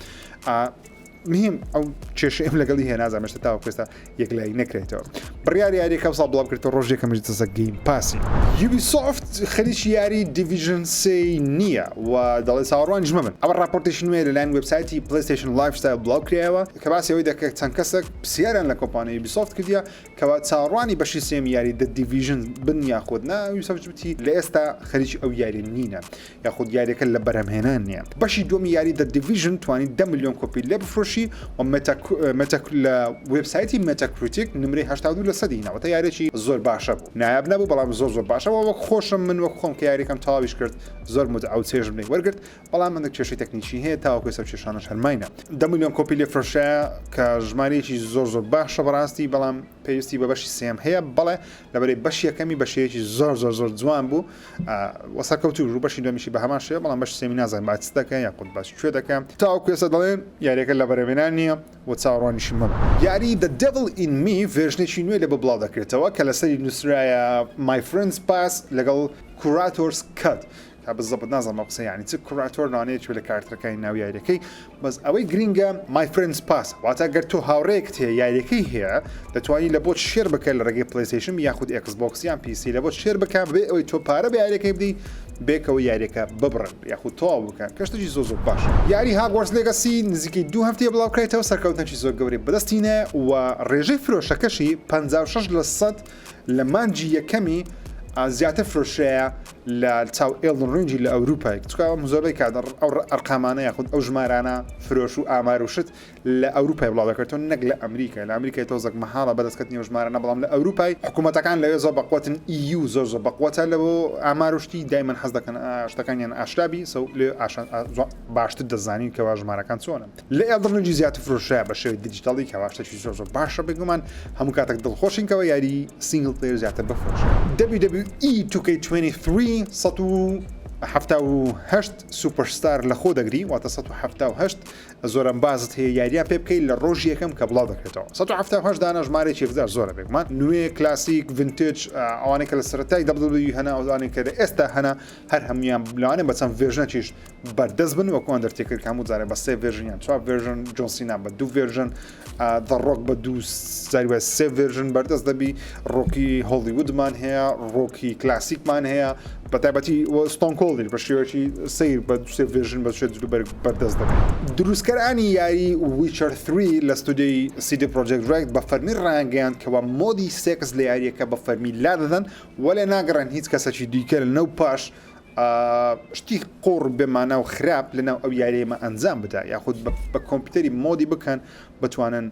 مهم ئەو کێشەیەم لەگەڵی هەیە نازانم هێشتا تاوەکو ئێستا یەکلایی نەکرێتەوە بڕیار یاریەکە ساڵ بڵاو کردەوە ڕۆژ یەکەمیش دەسە Game Pass ی Ubisoft خەریکی یاری Division سێ نییە و دەڵێ چاوەڕوانیش مەبن ئەوە راپۆرتێکی نوێ لەلایەن وێبسایتی PlayStation Lifestyle بڵاو کرایەوە کە باسی ئەوەی دەکرد چەند کەسێک پرسیاریان لە کۆمپانیای Ubisoft کردیە کەوا چاوەڕوانی بەشی سێمی یاری The Division بن یاخود نا Ubisoft وتی لە ئێستا خەریکی ئەو یاریە نینە یاخود یاریەکە لە بەرهەمهێنان نییە. بەشی دووەمی یاری The Division توانی دە ملیۆن کۆپی لێ بفرۆشی و مێتا لە وێبسایتی Metacritic نمرەی 82 لە سەدی هینا واتە یاریەکی زۆر باشە بوو نایاب نەبوو بەڵام زۆر زۆر باشە وە وەک خۆشم من وەک خۆم کە یاریەکەم تەواویش کرد زۆر متعە و چێژم لێ وەرگرت بەڵام هەندێک کێشەی تەکنیکی هەیە تاوەکو ئێستا کێشانەش هەر ماینە دە ملیۆن کۆپی لێ فرۆشرایە کە ژمارەیەکی زۆر زۆر باشە بەڕاستی بەڵام پێویستی بە بەشی سێم هەیە بەڵێ لەبەرەی بەشی یەکەمی بە شێوەیەکی زۆر زۆر زۆر جوان بوو وە سەرکەوتوو بوو بەشی دووەمیشی بە هەمان شێوە بەڵام بەشی سێمی نازانم باس چ دەکەن یاخود باس کوێ دەکەن تاوەکو ئێستا دەڵێن یاریەکە لە بەرهەمهێنان نییە و چاوەڕوانیشی مەبە. یاری The Devil in Me version ێکی نوێ لە بۆ بڵاو دەکرێتەوە کە لەسەری نووسرایە My Friends Pass لەگەڵ Curator's Cut تا بزەبت نازانم ئەو قسە یانی چ curator لەوانەیە یەکێ لە کارکتەرەکانی ناو یاریەکەی بەس ئەوەی گرینگە My Friends Pass واتە گەر تۆ هاوڕێیەکت هەیە یاریەکەی هەیە دەتوانی لە بۆت share بکە لە ڕێگەی PlayStation یاخود Xbox یان PC لە بۆت share بکە بێ ئەوەی تۆ پارە بە یاریەکەی بدەی بێکەوە یاریەکە ببڕن یاخود تەواو بکەن کە شتێکی زۆر زۆر باش یاری Hogwarts Legacy نزیکەی دوو هەفتەیە بڵاوکرایتەوە سەرکەوتنێکی زۆر گەورەی بەدەستینە و ڕێژەی فرۆشەکەشی 56 لە سەد لە مانگی یەکەمی زیاتر فرۆشرایە لە چاو Elden Ring ی لە ئەوروپای چکە ئەم زۆربەی کات ئەو ئەرقامانە یاخود ئەو ژمارانە فرۆش و ئامار و شت لە ئەوروپای بڵاو دەکرێتەوە نەک لە ئەمریکا لە ئەمریکای تۆزێک مەحاڵە بەدەستکەتنی ئەو ژمارانە بەڵام لە ئەوروپای حکوومەتەکان لەوێ زۆر بەقوەتن EU زۆر زۆر بەقوەتە لە بۆ ئامار و شتی دایمەن حەز دەکەن شتەکانیان ئاشکرابی سەو لێ باشتر دەزانین کەوا ژمارەکان چۆنن لە Elden Ring ی زیاتر فرۆشرایە بە شێوەی دیجیتاڵی کەوا شتێکی زۆر زۆر باشە بێگومان هەموو کاتێک دڵخۆشین کەوا یاری single player زیاتر بفرۆشێ. WWE 2K23 178 superstar لەخۆ دەگری واتە 178 زۆرەمبازت هەیە یاریان پێ بکەیت لە ڕۆژی یەکەم کە بڵاو دەکرێتەوە 178 دانە ژمارەیەکی یەکجار زۆرە بێگومان نوێ کلاسیک vintage ئەوانەی کە لە سەرەتای WWE هەنا ئەوانەی کە لە ئێستا هەنا هەر هەمویان لەوانەیە بە چەند version ێکیش بەردەست بن وەکو Undertaker کە هەموو جارێ بە سێ version یان چوار version جۆن سینا بە دوو version The Rock بە دوو جاری وایە سێ version بەردەست دەبی ڕۆکی هۆڵیوودمان هەیە ڕۆکی کلاسیکمان هەیە بە تایبەتی Stone Cold ی بە شێوەیەکی سیر بە دوو سێ version بە شێ جلوبەرگ بەردەست دەبی. دروستکەرانی. دروستکەرانی یاری Witcher 3 لە ستودیۆی CD Projekt Red بە فەرمی ڕایانگەیاند کەوا mode ی سێکس لە یاریەکە بە فەرمی لادەدەن وەلێ ناگەڕێن هیچ کەسەکی دیکە لە نەو پاش شتی قۆڕ بێ مانا و خراپ لەناو ئەو یاریەمە ئەنجام بدا یاخود بە کۆمپیوتەری mod ی بکەن بتوانن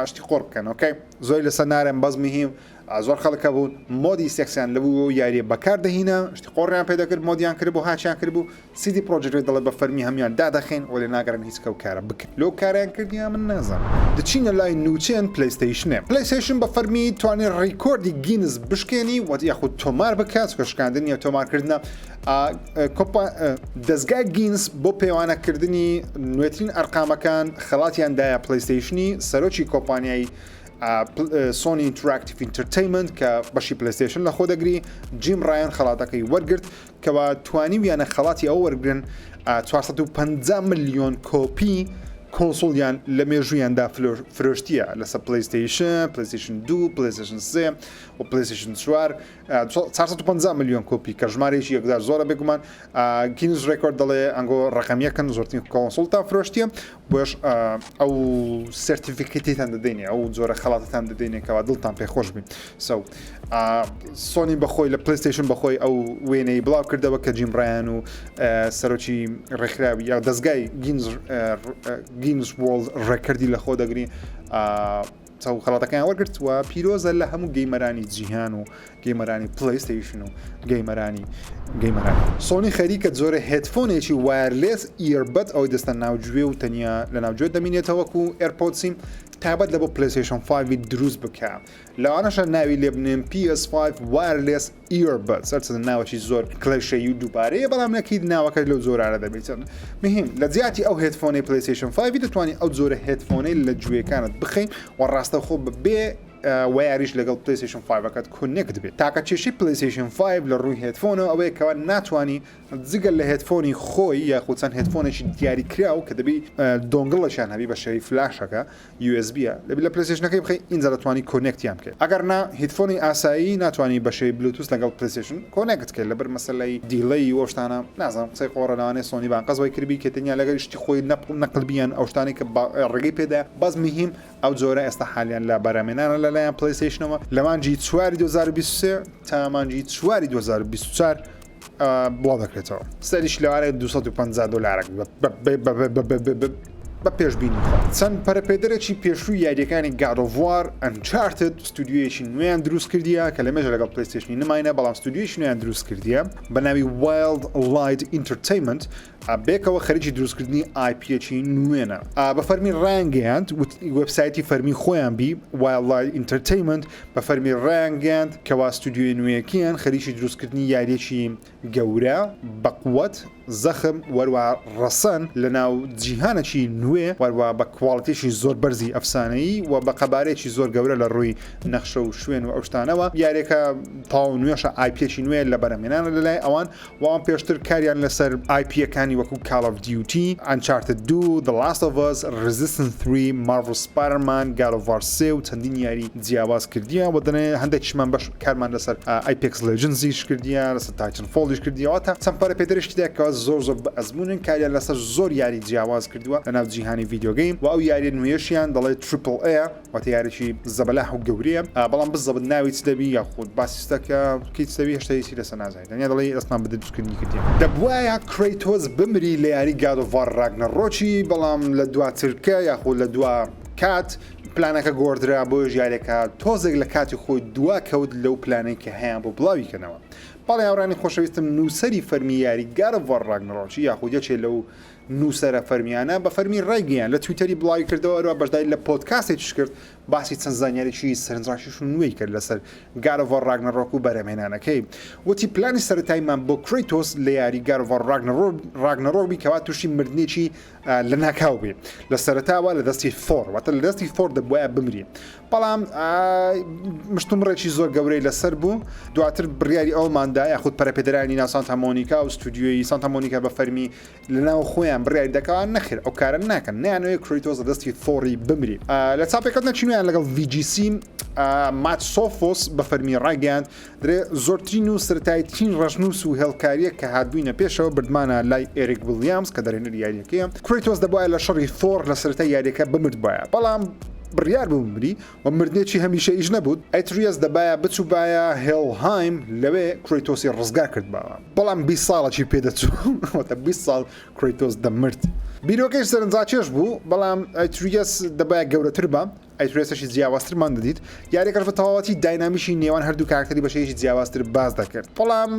شتی قۆڕ بکەن okay زۆری لەسەر نارێم بەس مهم زۆر خەڵک هەبوون mod ی سێکسیان لە بوو یاریە بەکار دەهینا شتی قۆڕیان پێ دەکرد mod یان کرد بۆ هاچیان کرد بوو CD Projekt دەڵێ بە فەرمی هەموان دادەخەین وەلێ ناگەڕێن هیچ کەو کارە بکەن لۆ کاریان کردیان من نازانم. دەچینە لای نوچێن PlayStation ێ PlayStation بە فەرمی توانی record ی گینس بشکێنی وەت یاخود تۆمار بکات چونکە شکاندن نیە تۆمار کردنە کۆپا دەزگای گینس بۆ پێوانەکردنی نوێترین ئەرقامەکان خەڵاتیان دایە PlayStation ی سەرۆکی کۆمپانیای Sony Interactive Entertainment کە بەشی PlayStation لە خۆ دەگری جیم ڕایان خەڵاتەکەی وەرگرت کەوا توانیویانە خەڵاتی ئەوە وەرگرن 450 ملیۆن کۆپی console یان لە مێژوویاندا فرۆشتیە لەسەر PlayStation PlayStation 2 PlayStation 3 و PlayStation 4 450 ملیۆن کۆپی کە ژمارەیەکی یەکجار زۆرە بێگومان Guinness Record دەڵێ ئەنگۆ ڕقم یەکەن زۆرترین console تان فرۆشتیە بۆش ئەو certificate یتان دەدەینێ ئەو جۆرە خەڵاتتان دەدەینێ کەوا دڵتان پێخۆش بین so Sony بەخۆی لە PlayStation بەخۆی ئەو وێنەی بڵاو کردەوە کە جیم ڕایان و سەرۆکی ڕێکخراوی یا دەستگای Guinness World Record ی لە خۆ دەگری چاو خەڵاتەکەیان وەرگرت و پیرۆزە لە هەموو gamer انی جیهان و gamer انی PlayStation و gamer انی gamer ان. سۆنی خەریکە جۆرە headphone ێکی wireless earbud ئەوەی دەستە ناوگوێ و تەنیا لە ناوگوێ دەمینێتەوە وەکو AirPods ی تایبەت لە بۆ PlayStation 5 دروست بکە لەوانەشە ناوی لێ بنێن PS5 wireless earbuds هەرچەندە ناوەکی زۆر کڵێشەیی و دووبارەیە بەڵام نەکید ناوەکەت لەو جۆرانە دەبێتن مهم لە جیاتی ئەو headphone ەی PlayStation 5 دەتوانانی ئەو جۆرە headphone ەی لە گوێکانت بخەین و ڕاستەوخۆ بەبێ wire یش لەگەڵ PlayStation 5 ەکەت connect بێت تاکە کێشەی PlayStation 5 لە ڕووی headphone ەوە ئەوەیە کەوا ناتوانانی جگە لە headphone ی خۆی یاخود چەند headphone ێکی دیاریکراو کە دەبی dongle ەشیان هەبی بە شێوەی فلاشەکە USB ە دەبی لە PlayStation ەکەی بخەی ئینجا دەتوانی connect یان بکەی ئەگەر نا headphone ی ئاسایی ناتوانی بە شێوەی بلوتوس لەگەڵ PlayStation connect کەی لەبەر مەسەلەی delay و ئەو شتانە نازانم قسەی قۆڕە لەوانەیە سۆنی بە ئەنقەست وای کردبی کە تەنیا لەگەر شتی خۆی نەقل بیان ئەو شتانەی کە ڕێگەی پێدا بەس مهم ئەو جۆرە ئێستا حالیان لە بەرهەمێنانە لەلایەن PlayStation ەوە لە مانگی چواری 2023 تا مانگی چواری 2024 بڵاو دەکرێتەوە سەریش لەوانەیە 250 دلارێک بە پێشبینی خۆم چەند پەرەپێدەرێکی پێشووی یاریەکانی God of War Uncharted ستودیۆیەکی نوێیان دروست کردیە کە لە مێژە لەگەڵ PlayStation ی نماینە بەڵام ستودیۆیەکی نوێیان دروست کردیە بە ناوی Wildlight Entertainment بێکەوە خەریکی دروستکردنی IP یەکی نوێنە بە فەرمی ڕایانگەیاند وێبسایتی فەرمی خۆیان بی Wildlight Entertainment بە فەرمی ڕایانگەیاند کەوا ستودیۆی نوێیەکیان خەریکی دروستکردنی یاریەکی گەورە، بەقوەت، زەخم وەروا ڕەسەن لەناو جیهانێکی نوێ وەروا بە quality ێکی زۆر بەرزی ئەفسانەیی و بە قەبارەیەکی زۆر گەورە لە ڕووی نەخشە و شوێن و ئەو شتانەوە یاریەکە تەواو نوێشە IP یەکی نوێ لە بەرهەمهێنانە لەلای ئەوان و ئەوان پێشتر کاریان لەسەر IP یەکانی وەکو Call of Duty، Uncharted 2، The Last of Us، Resistance 3، Marvel Spider-Man، God of War 3 و چەندین یاری جیاواز کردیە و دەنێ هەندێکیشمان بەش کارمان لەسەر Apex Legends یش کردیە لەسەر Titanfall یش کردیە واتە چەند پەرەپێدەرێکی تیا کەوا زۆر زۆر بە ئەزموونن کاریان لەسەر زۆر یاری جیاواز کردووە لەناو جیهانی video game و ئەو یاریە نوێیەشیان دەڵێ triple A واتە یاریی زەبەلاح و گەورەیە بەڵام بزەبت ناوی چ دەبی یاخود باسی ستەکە کەی چ دەبی هێشتا هیچی لەسەر نازانین تەنیا دەڵێ دەستمان بە دروستکردنی کردیە. دەبوایە کرەیتۆس بمری لە یاری God of War Ragnarok ی بەڵام لە دوا چرکە یاخود لە دوا کات پلانەکە گۆڕدرا بۆیەش یاریەکە تۆزێک لە کاتی خۆی دوا کەوت لەو پلانەی کە هەیان بۆ بڵاوی کەنەوە. بەڵێ هاوڕێیانی خۆشەویستم نووسەری فەرمی یاری God of War Ragnarok ی یاخود یەکێ لەو نووسەرە فەرمیانە بە فەرمی ڕایگەیاند لە تویتەری بڵاوی کردەوە هەروەها بەشداری لە پۆدکاستێکیش کرد باسی چەند زانیاریی سەرنجڕاکێش و نوێی کرد لەسەر God of War Ragnarok و بەرهەمهێنانەکەی وتی پلانی سەرەتاییمان بۆ کرەیتۆس لە یاری God of War Ragnarok بی کەوا تووشی مردنێکی لەناکاو بێ لە سەرەتاوە لە دەستی ثۆر واتە لە دەستی ثۆر دەبوایە بمری بەڵام مشتومڕێکی زۆر گەورەی لەسەر بوو دواتر بڕیاری ئەوماندا یاخود پەرەپێدەرانی ناو سانتا مۆنیکا و ستودیۆی سانتا مۆنیکا بە فەرمی لەناو خۆیان. یان بڕیاری دەکەوە نەخێر ئەو کارە ناکەن نیانەوەی کرەیتۆس لە دەستی ثۆری بمری. لە چاپێکەوتنە نوێیان لەگەڵ VGC مات سۆفۆس بە فەرمی ڕایگەیاند درێ زۆرترین و سەرەتاییترین ڕەشنووس و هێڵکارییەک کە هاتبووینە پێشەوە بردمانە لای ئێریک ویلیامز کە دەرهێنەری یارییەکەیە. کرەیتۆس دەبوایە لە شەڕی ثۆر لە سەرەتای یارییەکە بمردبایە، بەڵام بڕیار بوو بمری و مردنێکی هەمیشەییش نەبوو. ئەیتریەس دەبایە بچووبایە هێڵهایم لەوێ کرەیتۆسی ڕزگار کردباوە، بەڵام 20 ساڵێکی پێدەچوو، واتە 20 ساڵ کرەیتۆس دەمرد. بیرۆکەیش سەرنجڕاکێش بوو، بەڵام ئەیتریەس دەبایە گەورەتر با. ئەیترێسێکی جیاوازترمان دەدیت، یاریەکەش بە تەواوەتی داینامیکی نێوان هەردوو کارکتەری بە شێوەیەکی جیاوازتر باس دەکرد، بەڵام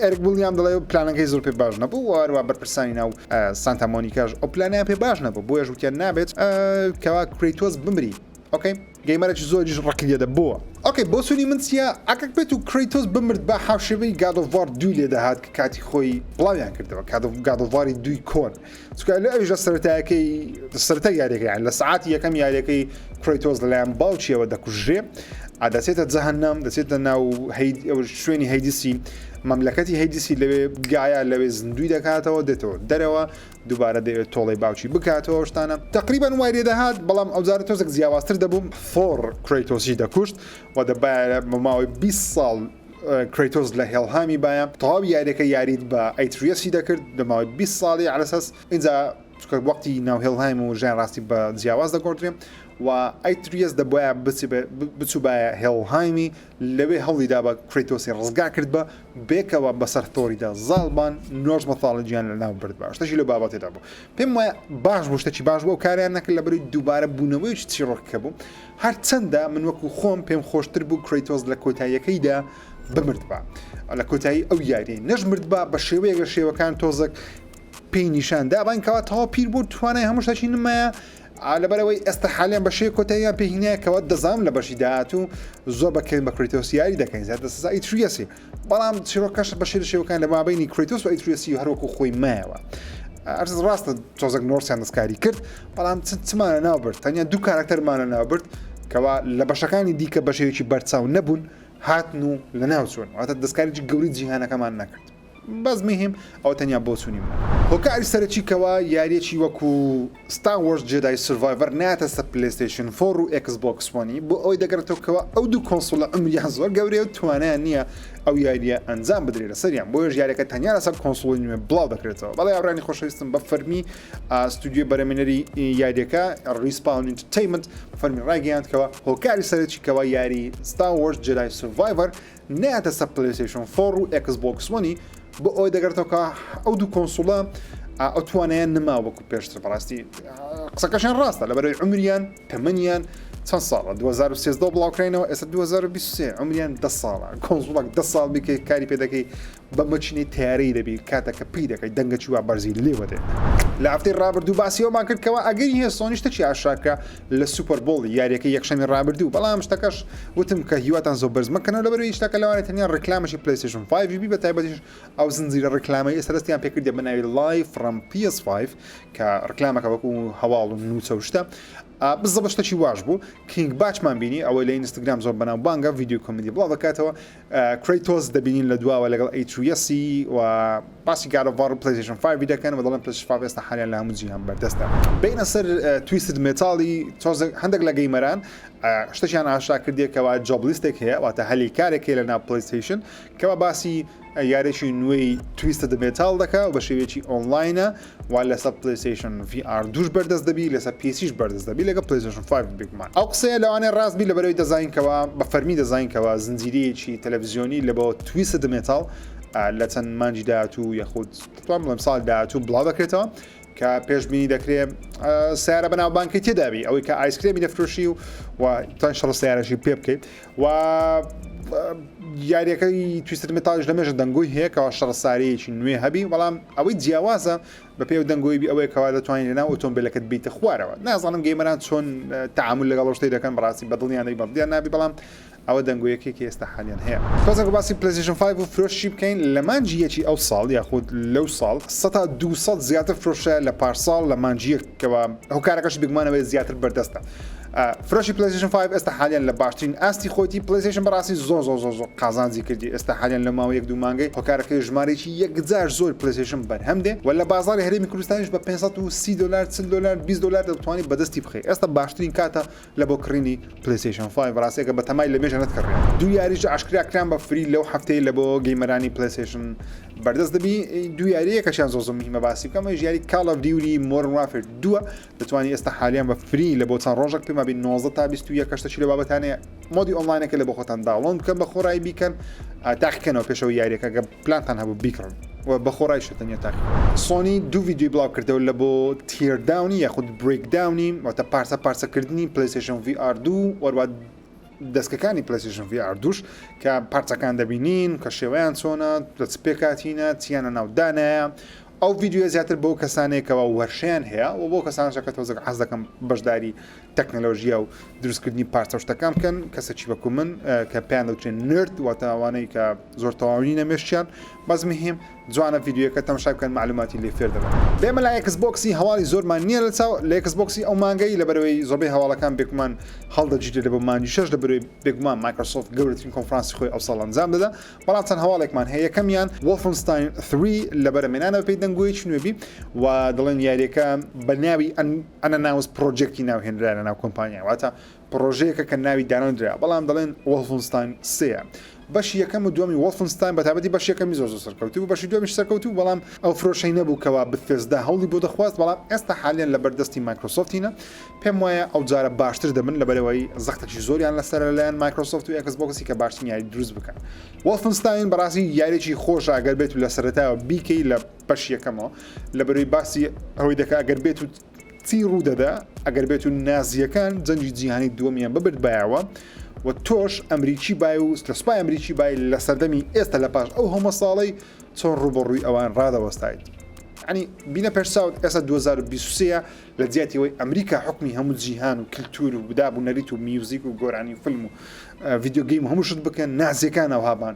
ئێریک ویلیام دەڵێ پلانەکەی زۆر پێ باش نەبوو و هەروە بەرپرسانی ناو سانتا مۆنیکاش ئەو پلانیان پێ باش نەبوو، بۆیەش وتیان نابێت کەوا کرەیتۆس بمری. okay gamer ێکی زۆریش ڕقی لێ دەبووە. okay بۆچوونی من چییە؟ ئەگەر بێت و کرەیتۆس بمرد با هاوشێوەی God of War دووی لێ دەهات کە کاتی خۆی بڵاویان کردەوە، God of War ی دووی کۆن، چونکە لە ئەویش لە سەرەتایەکەی سەرەتای یاریەکەی یان لە سەعاتی یەکەم یاریەکەی کرەیتۆس لەلایەن باوکیەوە دەکوژرێ دەچێتە جەهەنەم دەچێتە ناو شوێنی هەیدیسی مەملەکەتی هەیدیسی لەوێ گایا لەوێ زیندوی دەکاتەوە دێتەوە دەرەوە دووبارە دەیەوێت تۆڵەی باوکی بکاتەوە شتانە تقریبان وای لێ دەهات بەڵام ئەوجارە تۆزێک جیاوازتر دەبوو ثۆر کرەیتۆسی دەکوشت و دەبایە بە ماوەی 20 ساڵ کرەیتۆس لە هێڵهامی بایە تەواوی یاریەکە یاریت بە ئەیتریەسی دەکرد لە ماوەی 20 ساڵی عەلەسەس ئینجا چونکە وەختی ناو هێڵهایم و ژیان ڕاستی بە جیاواز دەگۆڕدرێ و ئەیتریەس دەبوایە بچوبایە هێڵهایمی لەوێ هەوڵی دا بە کرەیتۆسی ڕزگار کرد بە بێکەوە بەسەر ثۆریدا زاڵبان Norse mythology یان لەناو برد بە شتەکی لەو بابەتێدا بوو پێم وایە باش بوو شتێکی باش بوو کاریان نەکرد لەبەری دووبارە بوونەوەیەکی چیڕۆکەکە بوو هەرچەندە من وەکو خۆم پێم خۆشتر بوو کرەیتۆس لە کۆتاییەکەیدا بمردبا لە کۆتایی ئەو یاریەی نەشمردبا بە شێوەیەک لە شێوەکان تۆزەک پێی نیشان دابان کەوا تەواو پیر بوو توانای هەموو شتێکی نمایە لەبەرەوەی ئێستا حالیان بە شێ کۆتاییان پێهینایە کەوا دەزانم لە بەشی داهاتوو زۆر بەکەین بە کرەیتۆس یاری دەکەین زیاتر سزا ئیتریەسی بەڵام چیرۆکەش بە شێ شێوەکان لە مابینی کرەیتۆس و ئەیتریەسی هەروەکو خۆی مایەوە. ئەرز ڕاستە تۆزێک نۆرسیان دەستکاری کرد بەڵام چمانە ناو برد تەنیا دوو کارکتەرمانە ناو برد کەوا لە بەشەکانی دیکە بە شێوەیەکی بەرچاو نەبوون هاتن و لە ناو چوون واتە دەستکاریی گەوری جیهانەکەمان نەکرد بەس مهم ئەوە تەنیا بۆچوونی منە. هۆکاری سەرەکی کەوا یاریەکی وەکو Star Wars Jedi Survivor نایەتە سەر PlayStation 4 و Xbox One ی بۆ ئەوەی دەگەڕێتەوە کەوا ئەو دوو console ە عومریان زۆر گەورەیە و توانایان نییە ئەو یاریە ئەنجام بدرێت لەسەریان بۆیەش یاریەکە تەنیا لەسەر console ی نوێ بڵاو دەکرێتەوە. بەڵێ هاوڕێیانی خۆشەویستم بە فەرمی ستودیۆی بەرهەمێنەری یاریەکە Respawn Entertainment بە فەرمی ڕایگەیاند کەوا هۆکاری سەرەکی کەوا یاری Star Wars Jedi Survivor نایەتە سەر PlayStation 4 و Xbox One ی بۆ ئەوەی دەگەڕێتەوە کە ئەو دوو console ە ئەو توانایان نما وەکو پێشتر بەڕاستی قسەکەشیان ڕاستە لەبەرەوەی عمریان تەمەنیان چەند ساڵە 2013 بڵاوکراینەوە ئێستا 2023 عمریان ده ساڵە console ەک ده ساڵ بیکەی کاری پێ دەکەی بە مەچینەی تیارەی دەبی کاتەکە پێی دەکەی دەنگەکی وا بەرزی لێوە دێ لە هەفتەی ڕابردوو باسی ئەومان کرد کەوا ئەگەری هەیە سۆنی شتێکی ئاشکرا لە Super Bowl ی یاریەکەی یەکشەمی ڕابردوو بەڵام شتەکەش وتم کە هیواتان زۆر بەرز مەکەنەوە لەبەرئەوەی شتەکە لەوانەیە تەنیا ڕیکلامێکی PlayStation 5 بی بە تایبەتیش ئەو زنجیرە ڕیکلامەی ئێستا دەستیان پێکردە بە ناوی Live from PS5 کە ڕیکلامەکە وەکو هەواڵ و نوچە و شتە بزەبە شتێکی واش بوو King Bach مان بینی ئەوەی لە ئینستاگرام زۆر بەناوبانگە ڤیدیۆ کۆمیدی بڵاو دەکاتەوە کرەیتۆس دەبینین لە دواوە لەگەڵ ئەیتریەسی و باسی God of War و PlayStation 5 دەکەن و دەڵێن PlayStation 5 ئێستا حالیان لە هەموو جیهان بەردەستە. بێینە سەر Twisted Metal ی تۆزێک هەندێک لە gamer ان شتێکیان ئاشکرا کردیە کەوا job list ێک هەیە واتە هەلی کارێک هەیە لە ناو PlayStation کەوا باسی یاریی نوێی Twisted Metal دەکا و بە شێوەیەکی ئۆنلاینە و لەسەر PlayStation VR دووش بەردەست دەبی لەسەر PC یش بەردەست دەبی لەگەڵ PlayStation 5 بێگومان ئەو قسەیە لەوانەیە ڕاست بی لەبەرەوەی دەزانین کەوا بە فەرمی دەزانین کەوا زنجیرەیەکی تەلەڤزیۆنی لە بۆ Twisted Metal لە چەند مانگی داهاتوو یاخود دەتوانم بڵێم ساڵی داهاتوو بڵاو دەکرێتەوە کە پێشبینی دەکرێ سیارە بەناوبانکەی تێدابی ئەوەی کە ice cream ی دەفرۆشی و و توان شەڕ سیارەشی پێ بکەیت و یاریەکەی Twisted Metal یش لەمێژە دەنگۆی هەیە کەوا شەڕساریەکی نوێ هەبی بەڵام ئەوەی جیاوازە بە پێ و دەنگۆی بی ئەوەیە کەوا دەتوانین لەناو ئۆتۆمبیلەکەت بیتە خوارەوە نازانم gamer ان چۆن تەعامول لەگەڵ ئەو شتەی دەکەن بەڕاستی بەدڵیان دەبی بەدڵیان نابی بەڵام ئەوە دەنگۆیەکەی کە ئێستا حالیان هەیە. تۆزێک باسی PlayStation 5 و فرۆشی بکەین لە مانگی یەکی ئەو ساڵ یاخود لەو ساڵ سەتا 200 زیاتر فرۆشرایە لە پارساڵ لە مانگی یەک کەوا هۆکارەکەشی بێگومان ئەوەیە زیاتر بەردەستە. فرۆشی PlayStation 5 ئێستا حالیان لە باشترین ئاستی خۆیتی PlayStation بەڕاستی زۆر زۆر زۆر زۆر قازانجی کردی ئێستا حالیان لە ماوە یەک دوو مانگەی هۆکارەکەی ژمارەیەکی یەکجار زۆر PlayStation بەرهەم دێ و لە بازاڕی هەرێمی کوردستانیش بە 530 دلار 40 دلار 20 دلار دەتوانانی بەدەستی بخەی ئێستا باشترین کاتە لە بۆ کڕینی PlayStation 5 بەڕاستیەکە بە تەمای لە مێژە نەتکڕێ دوو یاریش ئاشکرا کران بە free لەو هەفتەیە لە بۆ gamer انی PlayStation بەردەست دەبی دوو یاریەکەشیان زۆر زۆر مهمە باسی بکەم ئەویش یاری Call of Duty Modern Warfare دووە دەتوانی ئێستا حالیان بە free لە بۆ چەند ڕۆژێک پێما بی 19 تا 21 کەشتەچی لە بابەتانەیە mode ی online ەکە لە بۆ خۆتان download بکەن بە خۆڕایی بیکەن تاقیکەنەوە پێشەوە یاریەکە گە پلانتان هەبوو بیکڕن و بە خۆڕای شتە تەنیا تاقی سۆنی دوو ڤیدیۆی بڵاو کردەوە لە بۆ teardown ی یاخود breakdown ی واتە پارچە پارچەکردنی PlayStation VR دوو وەروە دەستکەکانی PlayStation VR دووش کە پارچەکان دەبینین کە شێوەیان چۆنە لە چ پێکاتینە چیانە ناودانایە ئەو ڤیدیۆیە زیاتر بۆ کەسانێک کەوا وەرشەیان هەیە و بۆ کەسانشە کە تۆزێک حەز دەکەم بەشداری تەکنەلۆژیا و دروستکردنی پارچە و شتەکان بکەن کەسێکی وەکو من کە پێیان دەوترێن nerd واتە ئەوانەی کە زۆر تەواوی نینە مێشکیان بەس مهم جوانە ڤیدیۆیەکە تەماشای بکەن معلوماتی لێ فێر دەبن. بێمە لای Xbox ی هەواڵی زۆرمان نییە لە چاو لە Xbox ی ئەو مانگەی لەبەرەوەی زۆربەی هەواڵەکان بێگومان هەڵدەگیرێت لە بۆ مانگی شەش لەبەرەوەی بێگومان Microsoft گەورەترین کۆنفرانسی خۆی ئەو ساڵ ئەنجام دەدا بەڵام چەند هەواڵێکمان هەیە یەکەمیان Wolfenstein 3 لە بەرەمێنانە بەپێی دەنگۆیەکی نوێبی و دەڵێن یاریەکە بە ناوی unannounced project ی ناوهێنرا لە ناو کۆمپانیا واتە پڕۆژەیەکە کە ناوی دانەنرا بەڵام دەڵێن Wolfenstein سێیە بەشی یەکەم و دووەمی Wolfenstein بە تایبەتی بەشی یەکەمی زۆر زۆر سەرکەوتوو بوو بەشی دووەمیش سەرکەوتوو بەڵام ئەو فرۆشەی نەبوو کەوا Bethesda هەوڵی بۆ دەخواست بەڵام ئێستا حالیان لە بەردەستی Microsoft ینە پێم وایە ئەو جارە باشتر دەبن لەبەرئەوەی زەختێکی زۆریان لەسەرە لەلایەن Microsoft و Xbox ی کە باشترین یاری دروست بکەن. Wolfenstein بەڕاستی یاریی خۆشە ئەگەر بێت و لە سەرەتایەوە بیکەی لە بەشی یەکەمەوە لەبەرەوەی باسی ئەوەی دەکا ئەگەر بێت و چی ڕوو دەدا ئەگەر بێت و نازیەکان جەنگی جیهانی دووەمیان ببردبایەوە و تۆش ئەمریکی بای و لە سوپای ئەمریکی بای لە سەردەمی ئێستا لە پاش ئەو هەمە ساڵەی چۆن ڕووبەڕووی ئەوان ڕادەوەستایت ینی بینە پێشچاوت ئێستا 2023 لە جیاتی ئەوەی ئەمریکا حوکمی هەموو جیهان و کلتور و داب و نەریت و میوزیک و گۆرانی و فیلم و video game و هەموو شت بکەن نازیەکان ئەوهابان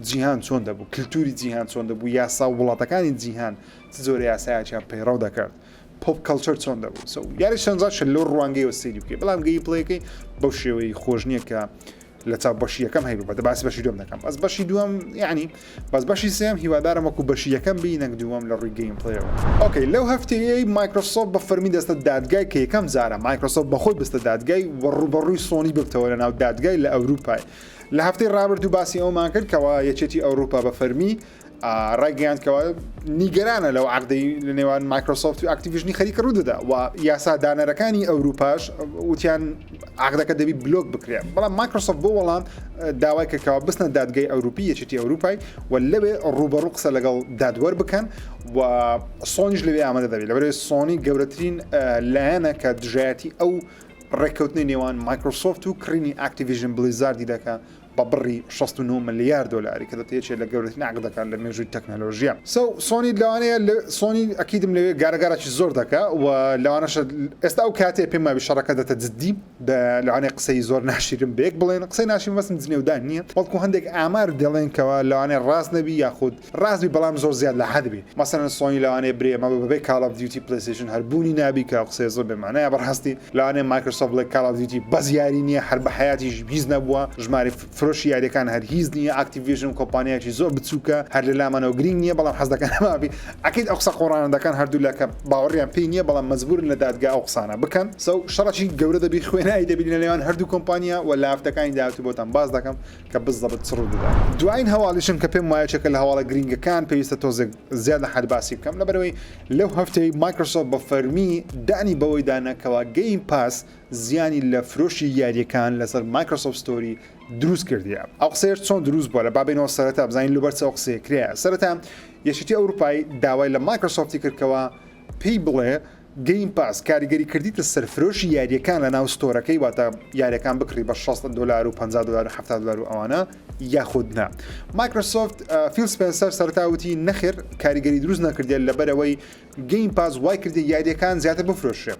جیهان چۆن دەبوو کلتوری جیهان چۆن دەبوو یاسا و وڵاتەکانی جیهان چ جۆرە یاسایەکیان پەیڕەو دەکرد pop culture چۆن دەبوو so یاری شەنجا شە لەو ڕوانگەیەوە سەیری بکەی بەڵام gameplay ەکەی بەو شێوەی خۆش نییە کە لە چاو بەشی یەکەم هەیبوو بە باسی بەشی دووەم دەکەم بەس بەشی دووەم یعنی بەس بەشی سێم هیوادارم وەکو بەشی یەکەم بی نەک دووەم لە ڕووی gameplay ەوە okay لەو هەفتەیەی Microsoft بە فەرمی دەستە دادگای کە یەکەم جارە Microsoft بەخۆی بستە دادگای و ڕووبەڕووی سۆنی ببتەوە لە ناو دادگای لە ئەوروپای لە هەفتەی ڕابردوو باسی ئەومان کرد کەوا یەکێتی ئەوروپا بە فەرمی ڕایگەیاند کەوا نیگەرانە لەو عقدەی لە نێوان Microsoft و Activision ی خەریکە ڕوودەدا و یاسا دانەرەکانی ئەوروپاش وتیان عقدەکە دەبی block بکرێت بەڵام Microsoft بۆ وەڵام داوای کردکەوە بستنە دادگای ئەوروپی یەکێتی ئەوروپای و لەوێ ڕوبەڕوو قسە لەگەڵ دادوەر بکەن و سۆنیش لەوێ ئامادە دەبێت لەبەرەوەی سۆنی گەورەترین لایەنە کە دژایەتی ئەو ڕێککەوتنی نێوان Microsoft و کڕینی Activision Blizzard ی دەکا بە بڕی 69 ملیار دۆلاری کە دەتە یەکێ لە گەورەترین عەقدەکان لە مێژووی تەکنەلۆژیا. so سۆنی لەوانەیە لە سۆنی ئەکیدم لەوێ گارەگارەکی زۆر دەکا و لەوانەشە ئێستا ئەو کاتەیە پێم وابی شەڕەکە دەتە جدی دە لەوانەیە قسەی زۆر ناشیرن بەیەک بڵێن قسەی ناشیرن بەسم جنێودان نییە بەڵکو هەندێک ئامار دەڵێن کەوا لەوانەیە ڕاست نەبی یاخود ڕاست بی بەڵام زۆر زیاد لە حەد بی مەسەلەن سۆنی لەوانەیە برێ مە بەبێ Call of Duty PlayStation هەر بوونی نابی کە قسەی زۆر بێ مانایە بەڕاستی لەوانەیە Microsoft بڵێ Call of Duty بەس یاری نییە هەر بە حەیاتیش هیچ نەبووە ژمارەی فرۆشی یاریەکان هەر هیچ نییە Activision کۆمپانیایەکی زۆر بچووکە هەر لە لامانەوە گرینگ نییە بەڵام حەز دەکەن هەمابی ئەکید ئەو قسە قۆڕانە دەکەن هەردوولا کە باوەڕیان پێی نییە بەڵام مەجبورن لە دادگا ئەو قسانە بکەن so شەڕەکی گەورە دەبی خوێنایی دەبی لە نێوان هەردوو کۆمپانیا و لە هەفتەکانی داهاتوو بۆتان باس دەکەم کە بزەبت چ ڕوودەدات. دوایین هەواڵیشم کە پێم وایە یەکێکە لە هەواڵە گرینگەکان پێویستە تۆزێک زیاد لە حەد باسی بکەم لەبەرئەوەی لەو هەفتەی Microsoft بە فەرمی دانی بەوەی دانا کەوا Game Pass زیانی لە فرۆشی یاریەکان لەسەر Microsoft Store ی دروست کردیە ئەو قسەیەش چۆن دروست بووە لە با بێینەوە سەرەتا بزانین لەبەر چ ئەو قسەیە کرایە سەرەتا یەکێتی ئەوروپای داوای لە Microsoft ی کرد کەوا پێی بڵێ Game Pass کاریگەری کردیتە سەر فرۆشی یاریەکان لە ناو store ەکەی واتە یاریەکان بکڕی بە 60 دلار و 50 دلار و 70 دلار و ئەوانە یاخود نا Microsoft فیل سپێنسەر سەرەتا وتی نەخێر کاریگەری دروست نەکردێت لەبەرەوەی Game Pass وای کردی یاریەکان زیاتر بفرۆشێ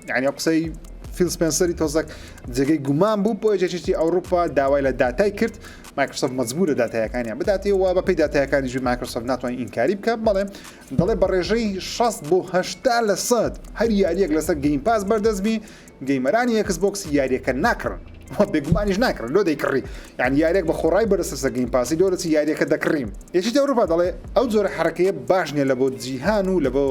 یعنی ئەو قسەی فیل سپێنسەری تۆزەک جێگەی گومان بوو بۆ یەکێتی ئەوروپا داوای لە داتای کرد. مایکرۆسۆفت مەجبورە داتایەکانیان بداتێ و بەپێی داتایەکانیش مایکرۆسۆفت ناتوانێت ئینکاری بکە بەڵێ دەڵێ بە ڕێژەی 60 بۆ 80 لە سەد هەر یاریەک لەسەر Game Pass بەردەست بی gamer انی ئێکس بۆکسی یاریەکە ناکڕن بێگومانیش ناکڕن لۆ دەیکڕی یان یاریەک بە خۆڕای بەرەسەسە Game Pass ی لۆ دەچی یاریەکە دەکڕیم یەکێتی ئەوروپا دەڵێ ئەو جۆرە حرەکەیە باش نییە لە بۆ جیهان و لە بۆ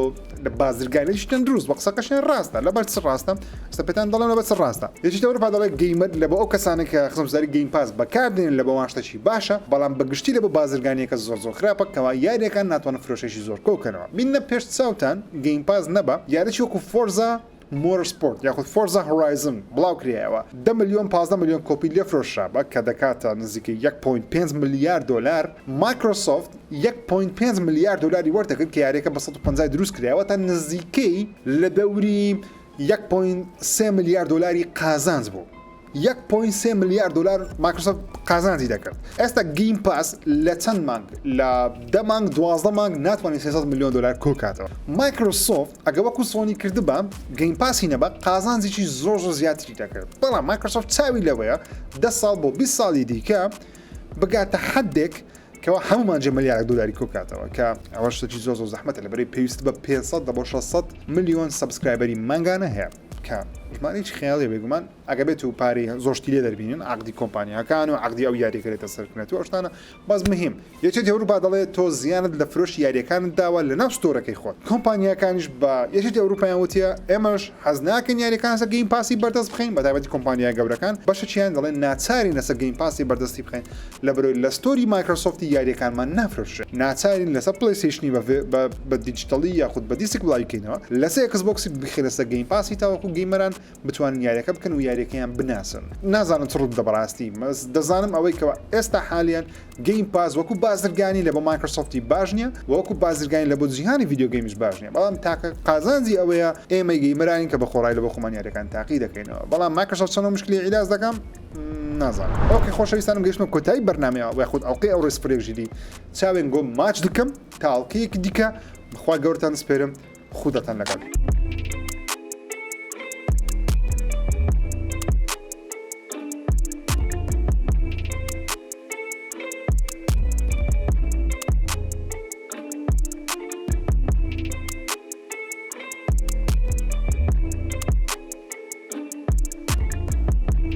لە بازرگانیش تەندروست بە قسەکەشیان ڕاستە لەبەر چ ڕاستە ئێستا پێتان دەڵێم لەبەر چ ڕاستە یەکێتی ئەوروپا دەڵێ gamer لە بۆ ئەو کەسانە کە خزمەتگوزاری Game Pass بەکاردێنن لە بۆ وان شتێکی باشە بەڵام بە گشتی لە بۆ بازرگانیەکە زۆر زۆر خراپە کەوا یاریەکان ناتوانن فرۆشێکی زۆر کۆکەنەوە بینە پێش چاوتان Game Pass نەبا یاریی وەکو Forza Motorsport یاخود Forza Horizon بڵاوکرایەوە، دە ملیۆن 15 ملیۆن کۆپی لێفرۆشرابا کە دەکاتە نزیکەی یەک point پێنج ملیار دۆلار، مایکرۆسۆفت یەک point پێنج ملیار دۆلاری وەردەگرت کە یاریەکە بە 150 دروست کرایەوە تا نزیکەی لە دەوری یەک point سێ ملیار دۆلاری قازانج بوو. یەک point سێ ملیار دۆلار مایکرۆسۆفت قازانجی دەکرد ئێستا Game Pass لە چەند مانگ لە دە مانگ 12 مانگ ناتوانێت 300 میلیۆن دلار کۆکاتەوە مایکرۆسۆفت ئەگە وەکو سۆنی کردبا Game Pass ی نەبا قازانجێکی زۆر زۆر زیاتری دەکرد بەڵام مایکرۆسۆفت چاوی لەوەیە دە ساڵ بۆ 20 ساڵی دیکە بگاتە حدێک کەوا هەمومان جێ ملیارێک دۆلاری کۆکاتەوە کە ئەوە شتێکی زۆر زۆر زەحمەتە لەبەرەی پێویست بە 500 بۆ 600 ملیۆن subscriber ی مانگانە هەیە کە ژمارەیەکی خەیاڵیە بێگومان ئەگە بێت و پارەی زۆر شتی لێ دەربینن عقدی کۆمپانیاکان و عقدی ئەو یاریەکە لێتە سەرکردێت و ئەو شتانە بەس مهم یەکێتی ئەوروپا دەڵێت تۆ زیانت لە فرۆشی یاریەکانت داوە لە ناو store ەکەی خۆت کۆمپانیاکانیش بە یەکێتی ئەوروپایان وتیە ئێمەش حەز ناکەین یاریەکان لەسەر Game Pass ی بەردەست بخەین بە تایبەتی کۆمپانیا گەورەکان بەشێکیان دەڵێن ناچارین لەسەر Game Pass ی بەردەستی بخەین لەبەرئەوەی لە store ی مایکرۆسۆفتی یاریەکانمان نافرۆشرێت ناچارین لەسەر پلەیستەیشنی بە بە digital ی یاخود بە دیسک بڵاوی کەینەوە لەسەر ئێکس بۆکسی بخەینە سەر Game Pass ی تاوەکو gamer ان بتوانن یاریەکە بکەن و یاریەکەیان بناسن نازانم چ ڕوودەدا بەڕاستی بەس دەزانم ئەوەی کەوا ئێستا حالیان Game Pass وەکو بازرگانی لە بۆ مایکرۆسۆفتی باش نییە وەکو بازرگانی لە بۆ جیهانی video game یش باش نییە بەڵام تاکە قازانجی ئەوەیە ئێمەی gamer انین کە بە خۆڕای لە بۆ خۆمان یاریەکان تاقی دەکەینەوە بەڵام مایکرۆسۆفت چەند مشکلی عیلاج دەکەم نازانم okay خۆشەویستانم گەیشتمە کۆتایی بەرنامەیە یاخود ئەڵقەی ئەو ڕێسپرێک ژیری چاوێن گۆ ماچ دکەم تا ئەڵقەیەکی دیکە بەخوا گەورتان سپێرم خودتان لەگەڵ.